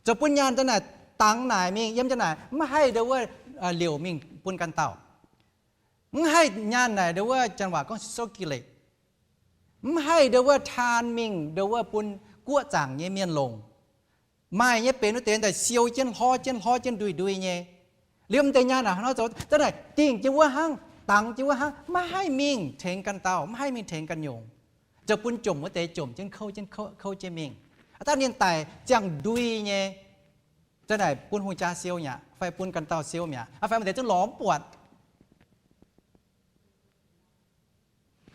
Zoux bun nyaanh za'naaic dangx naaic mingh, yiem za'naaic mv haih ndo wuov liouc mingh bun ganh dauh. Mv haih nyaanh naaic ndo wuov Janx waac gorngv circulate. Mv haih ndo wuov taan mingh ndo wuov bun guoqv zaangc nyei mienh longc. Maaih nyei benx wuov deix daaih siou jienv, hlorv jienv, hlorv jienv ndui-ndui nyei. Liemh deix nyaanh naaic hnangv nor zoux, za'naaic dingc jienv wuov hnangv, dangx jienv wuov hnangv, maiv haih mingh tengx ganh dauh, maiv haih mingh tengx ganh nyungc. Zoux bun jomc wuov deix jomc jienv kouv jienv kouv, kouv jienv mingh. Aa, daaih ninh daic ziangh ndui nyei, za'naaic bun hungh jaa siou mi'aqv, fai bun ganh dauh siou mi'aqv, fai maaih deix zungv lorz mv buatc.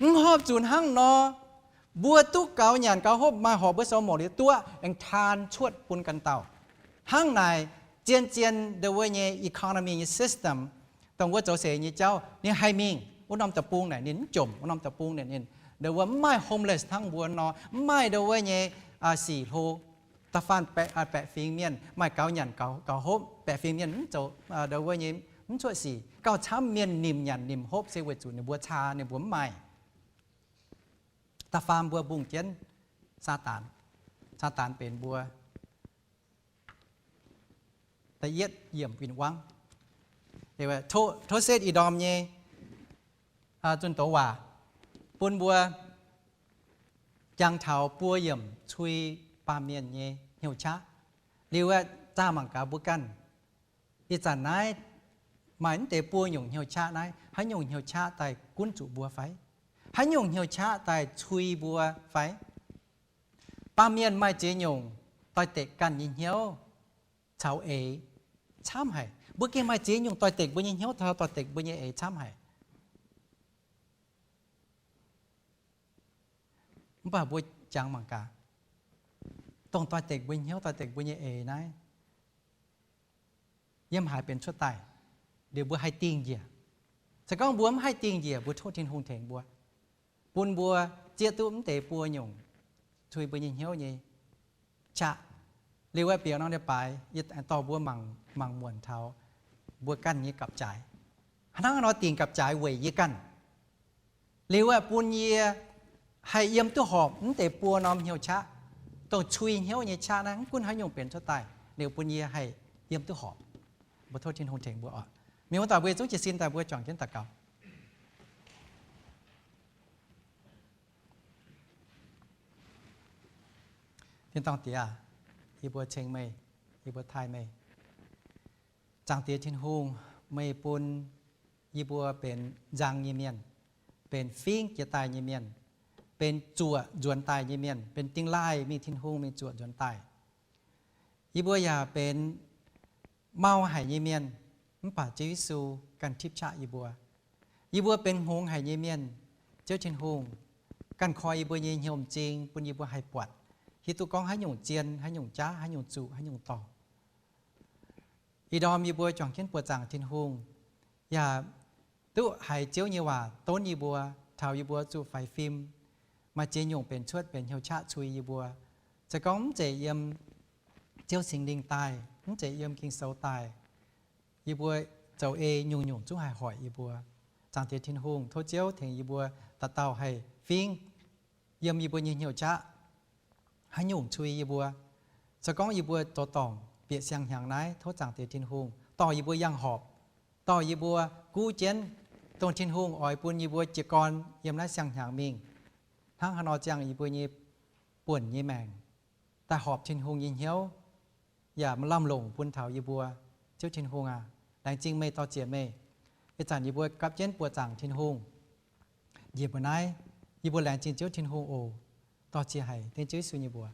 Mv horpc zuqc hnangv nor, mbuo duqv gaux nyanc gaux hopv, maaih horpc mbuo sou morc liuz duqv aengx taan cuotv bun ganh dauh. Hnangv naaic, zien-zien ndongc wuov nyei economy nyei system, dongh wuov zoux seix nyei jauv, ninh haih mingh wuov norm deic-bung naaic ninh mv jomc, wuov norm deic-bung naaic ninh, ndongc wuov mv maaih homeless hnangv mbuo nor, mv maaih ndongc wuov nyei sic hlo. Da'faanh baeqc fingx mienh maaih gaux nyanc gaux hopv, baeqc fingx mienh mv zoux, ndongc wuov nyei mv cuotv sic. Gauh camv mienh nimc nyanc nimc hopv se weic zuqc ninh mbuo caa, ninh mbuo mv maaih. Da'faam mbuo mbungh jienv Saadaan. Saadaan benx mbuo da'yietv yiemc win-wangv. Tov setv ih ndorm nyei zunh doz waac bun mbuo jangx taux buo yiemc cui baamh mienh nyei hnyouv qaqv. Liuz aeqv, zaah mangc gaax mbuo ganh. Ih zanc naaiv maaih mv deix buo nyungc hnyouv qaqv naaiv, haaix nyungc hnyouv qaqv daaih gunv zuqc mbuo fai? Haaix nyungc hnyouv qaqv daaih cui mbuo fai? Baamh mienh maaih ziex nyungc doix-dekc ganh nyei hnyouv caux eix camv haic. Mbuo gengh maaih ziex nyungc doix-dekc mbuo nyei hnyouv caux doix-dekc mbuo nyei eix camv haic. Mv baac mbuo jangx mangc gaax, dongh doix-dekc mbuo nyei hnyouv, doix-dekc mbuo nyei eix naaiv, yiem haaix benx cuotv daaih? Liuz mbuo haih dingh njiec. Se gorngv mbuo mv haih dingh njiec, mbuo tov Tin-Hungh tengx mbuo, bun mbuo zieqv duqv mv deix buo nyungc cui mbuo nyei hnyouv nyei qaqv. Liuz aeqv, bieqc norm leiz-baaix yie aengx dorh mbuo mangc muonc taux mbuo ganh nyei gapv-jaaix. Hnangv haaix nor dingc gapv-jaaix weic yie ganh. Liuz aeqv, bun yie haih yiem duqv horpc mv deix buo norm hnyouv qaqv, dongh cui hnyouv nyei qaqv naaiv, mv gunv haaix nyungc benx cuotv daaih, liuz bun yie haih yiem duqv horpc. Mbuo tov Tin-Hungh tengx mbuo oc. Mienh muoz-doic, mbuo yietc zungv jiez sin daaih mbuo juangc jienv daux gaux. Tin-dorngh Diex aac, yie mbuo ceng meih, yie mbuo taaih meih. Zaangc Diex Tin-Hungh, meih bun yie mbuo benx nzang nyei mienh, benx fingx jiex daaih nyei mienh, benx zuoqc nzuonx daaih nyei mienh, benx dingh laaih mingh Tin-Hungh mingh zuoqc nzuonx daaih. Yie mbuo yaac benx mau haic nyei mienh, mv baac Ziouv Yesu ganh tipv qaqv yie mbuo. Yie mbuo benx hngongx haic nyei mienh, Ziouv Tin-Hungh ganh koi yie mbuo nyei hnyouv m'zing bun yie mbuo haih buatc, hiuv duqv gorngv haaix nyungc zien, haaix nyungc jaav, haaix nyungc zuqc, haaix nyungc dorngc. Ih ndorm yie mbuo juangc jienv buoqc zaangc Tin-Hungh, yaac duqv haiz Ziouv nyei waac donv yie mbuo, taux yie mbuo zuqc faix fim. Maaih ziex nyungc benx cuotv benx hnyouv qaqv cui yie mbuo. Se gorngv mv zeiz yiem Ziouv Singx Lingh daaih, mv zeiz yiem Ging-Sou daaih, yie mbuo zoux ei nyungc-nyungc zungv haih hoic yie mbuo. Zaangc Diex Tin-Hungh, tov Ziouv tengx yie mbuo dauh dauh haih fingx yiem yie mbuo nyei hnyouv qaqv haaix nyungc cui yie mbuo. Se gorngv yie mbuo zoux dorngc bieqc siang-hnyangx naaiv, tov Zaangc Diex Tin-Hungh dorh yie mbuo yangh horpc, dorh yie mbuo guv jienv dongh Tin-Hungh oix bun yie mbuo jiez gorn yiem naaiv siang-hnyangx mingh. Hnangv haaix nor ziangh yie mbuo nyei buonc nyei maengc, daaih horpc Tin-Hungh nyei hnyouv, yaac maaih lamh longc bun taux yie mbuo. Ziouv Tin-Hungh aac, laengz zingh meih, dor-ziec meih. Ih zanc yie mbuo gapv jienv buoqc zaangc Tin-Hungh njiec mbuo naaiv, yie mbuo laengz zingh Ziouv Tin-Hungh oc. Dor-ziec haic, dengv Ziouv Yesu nyei mbuox.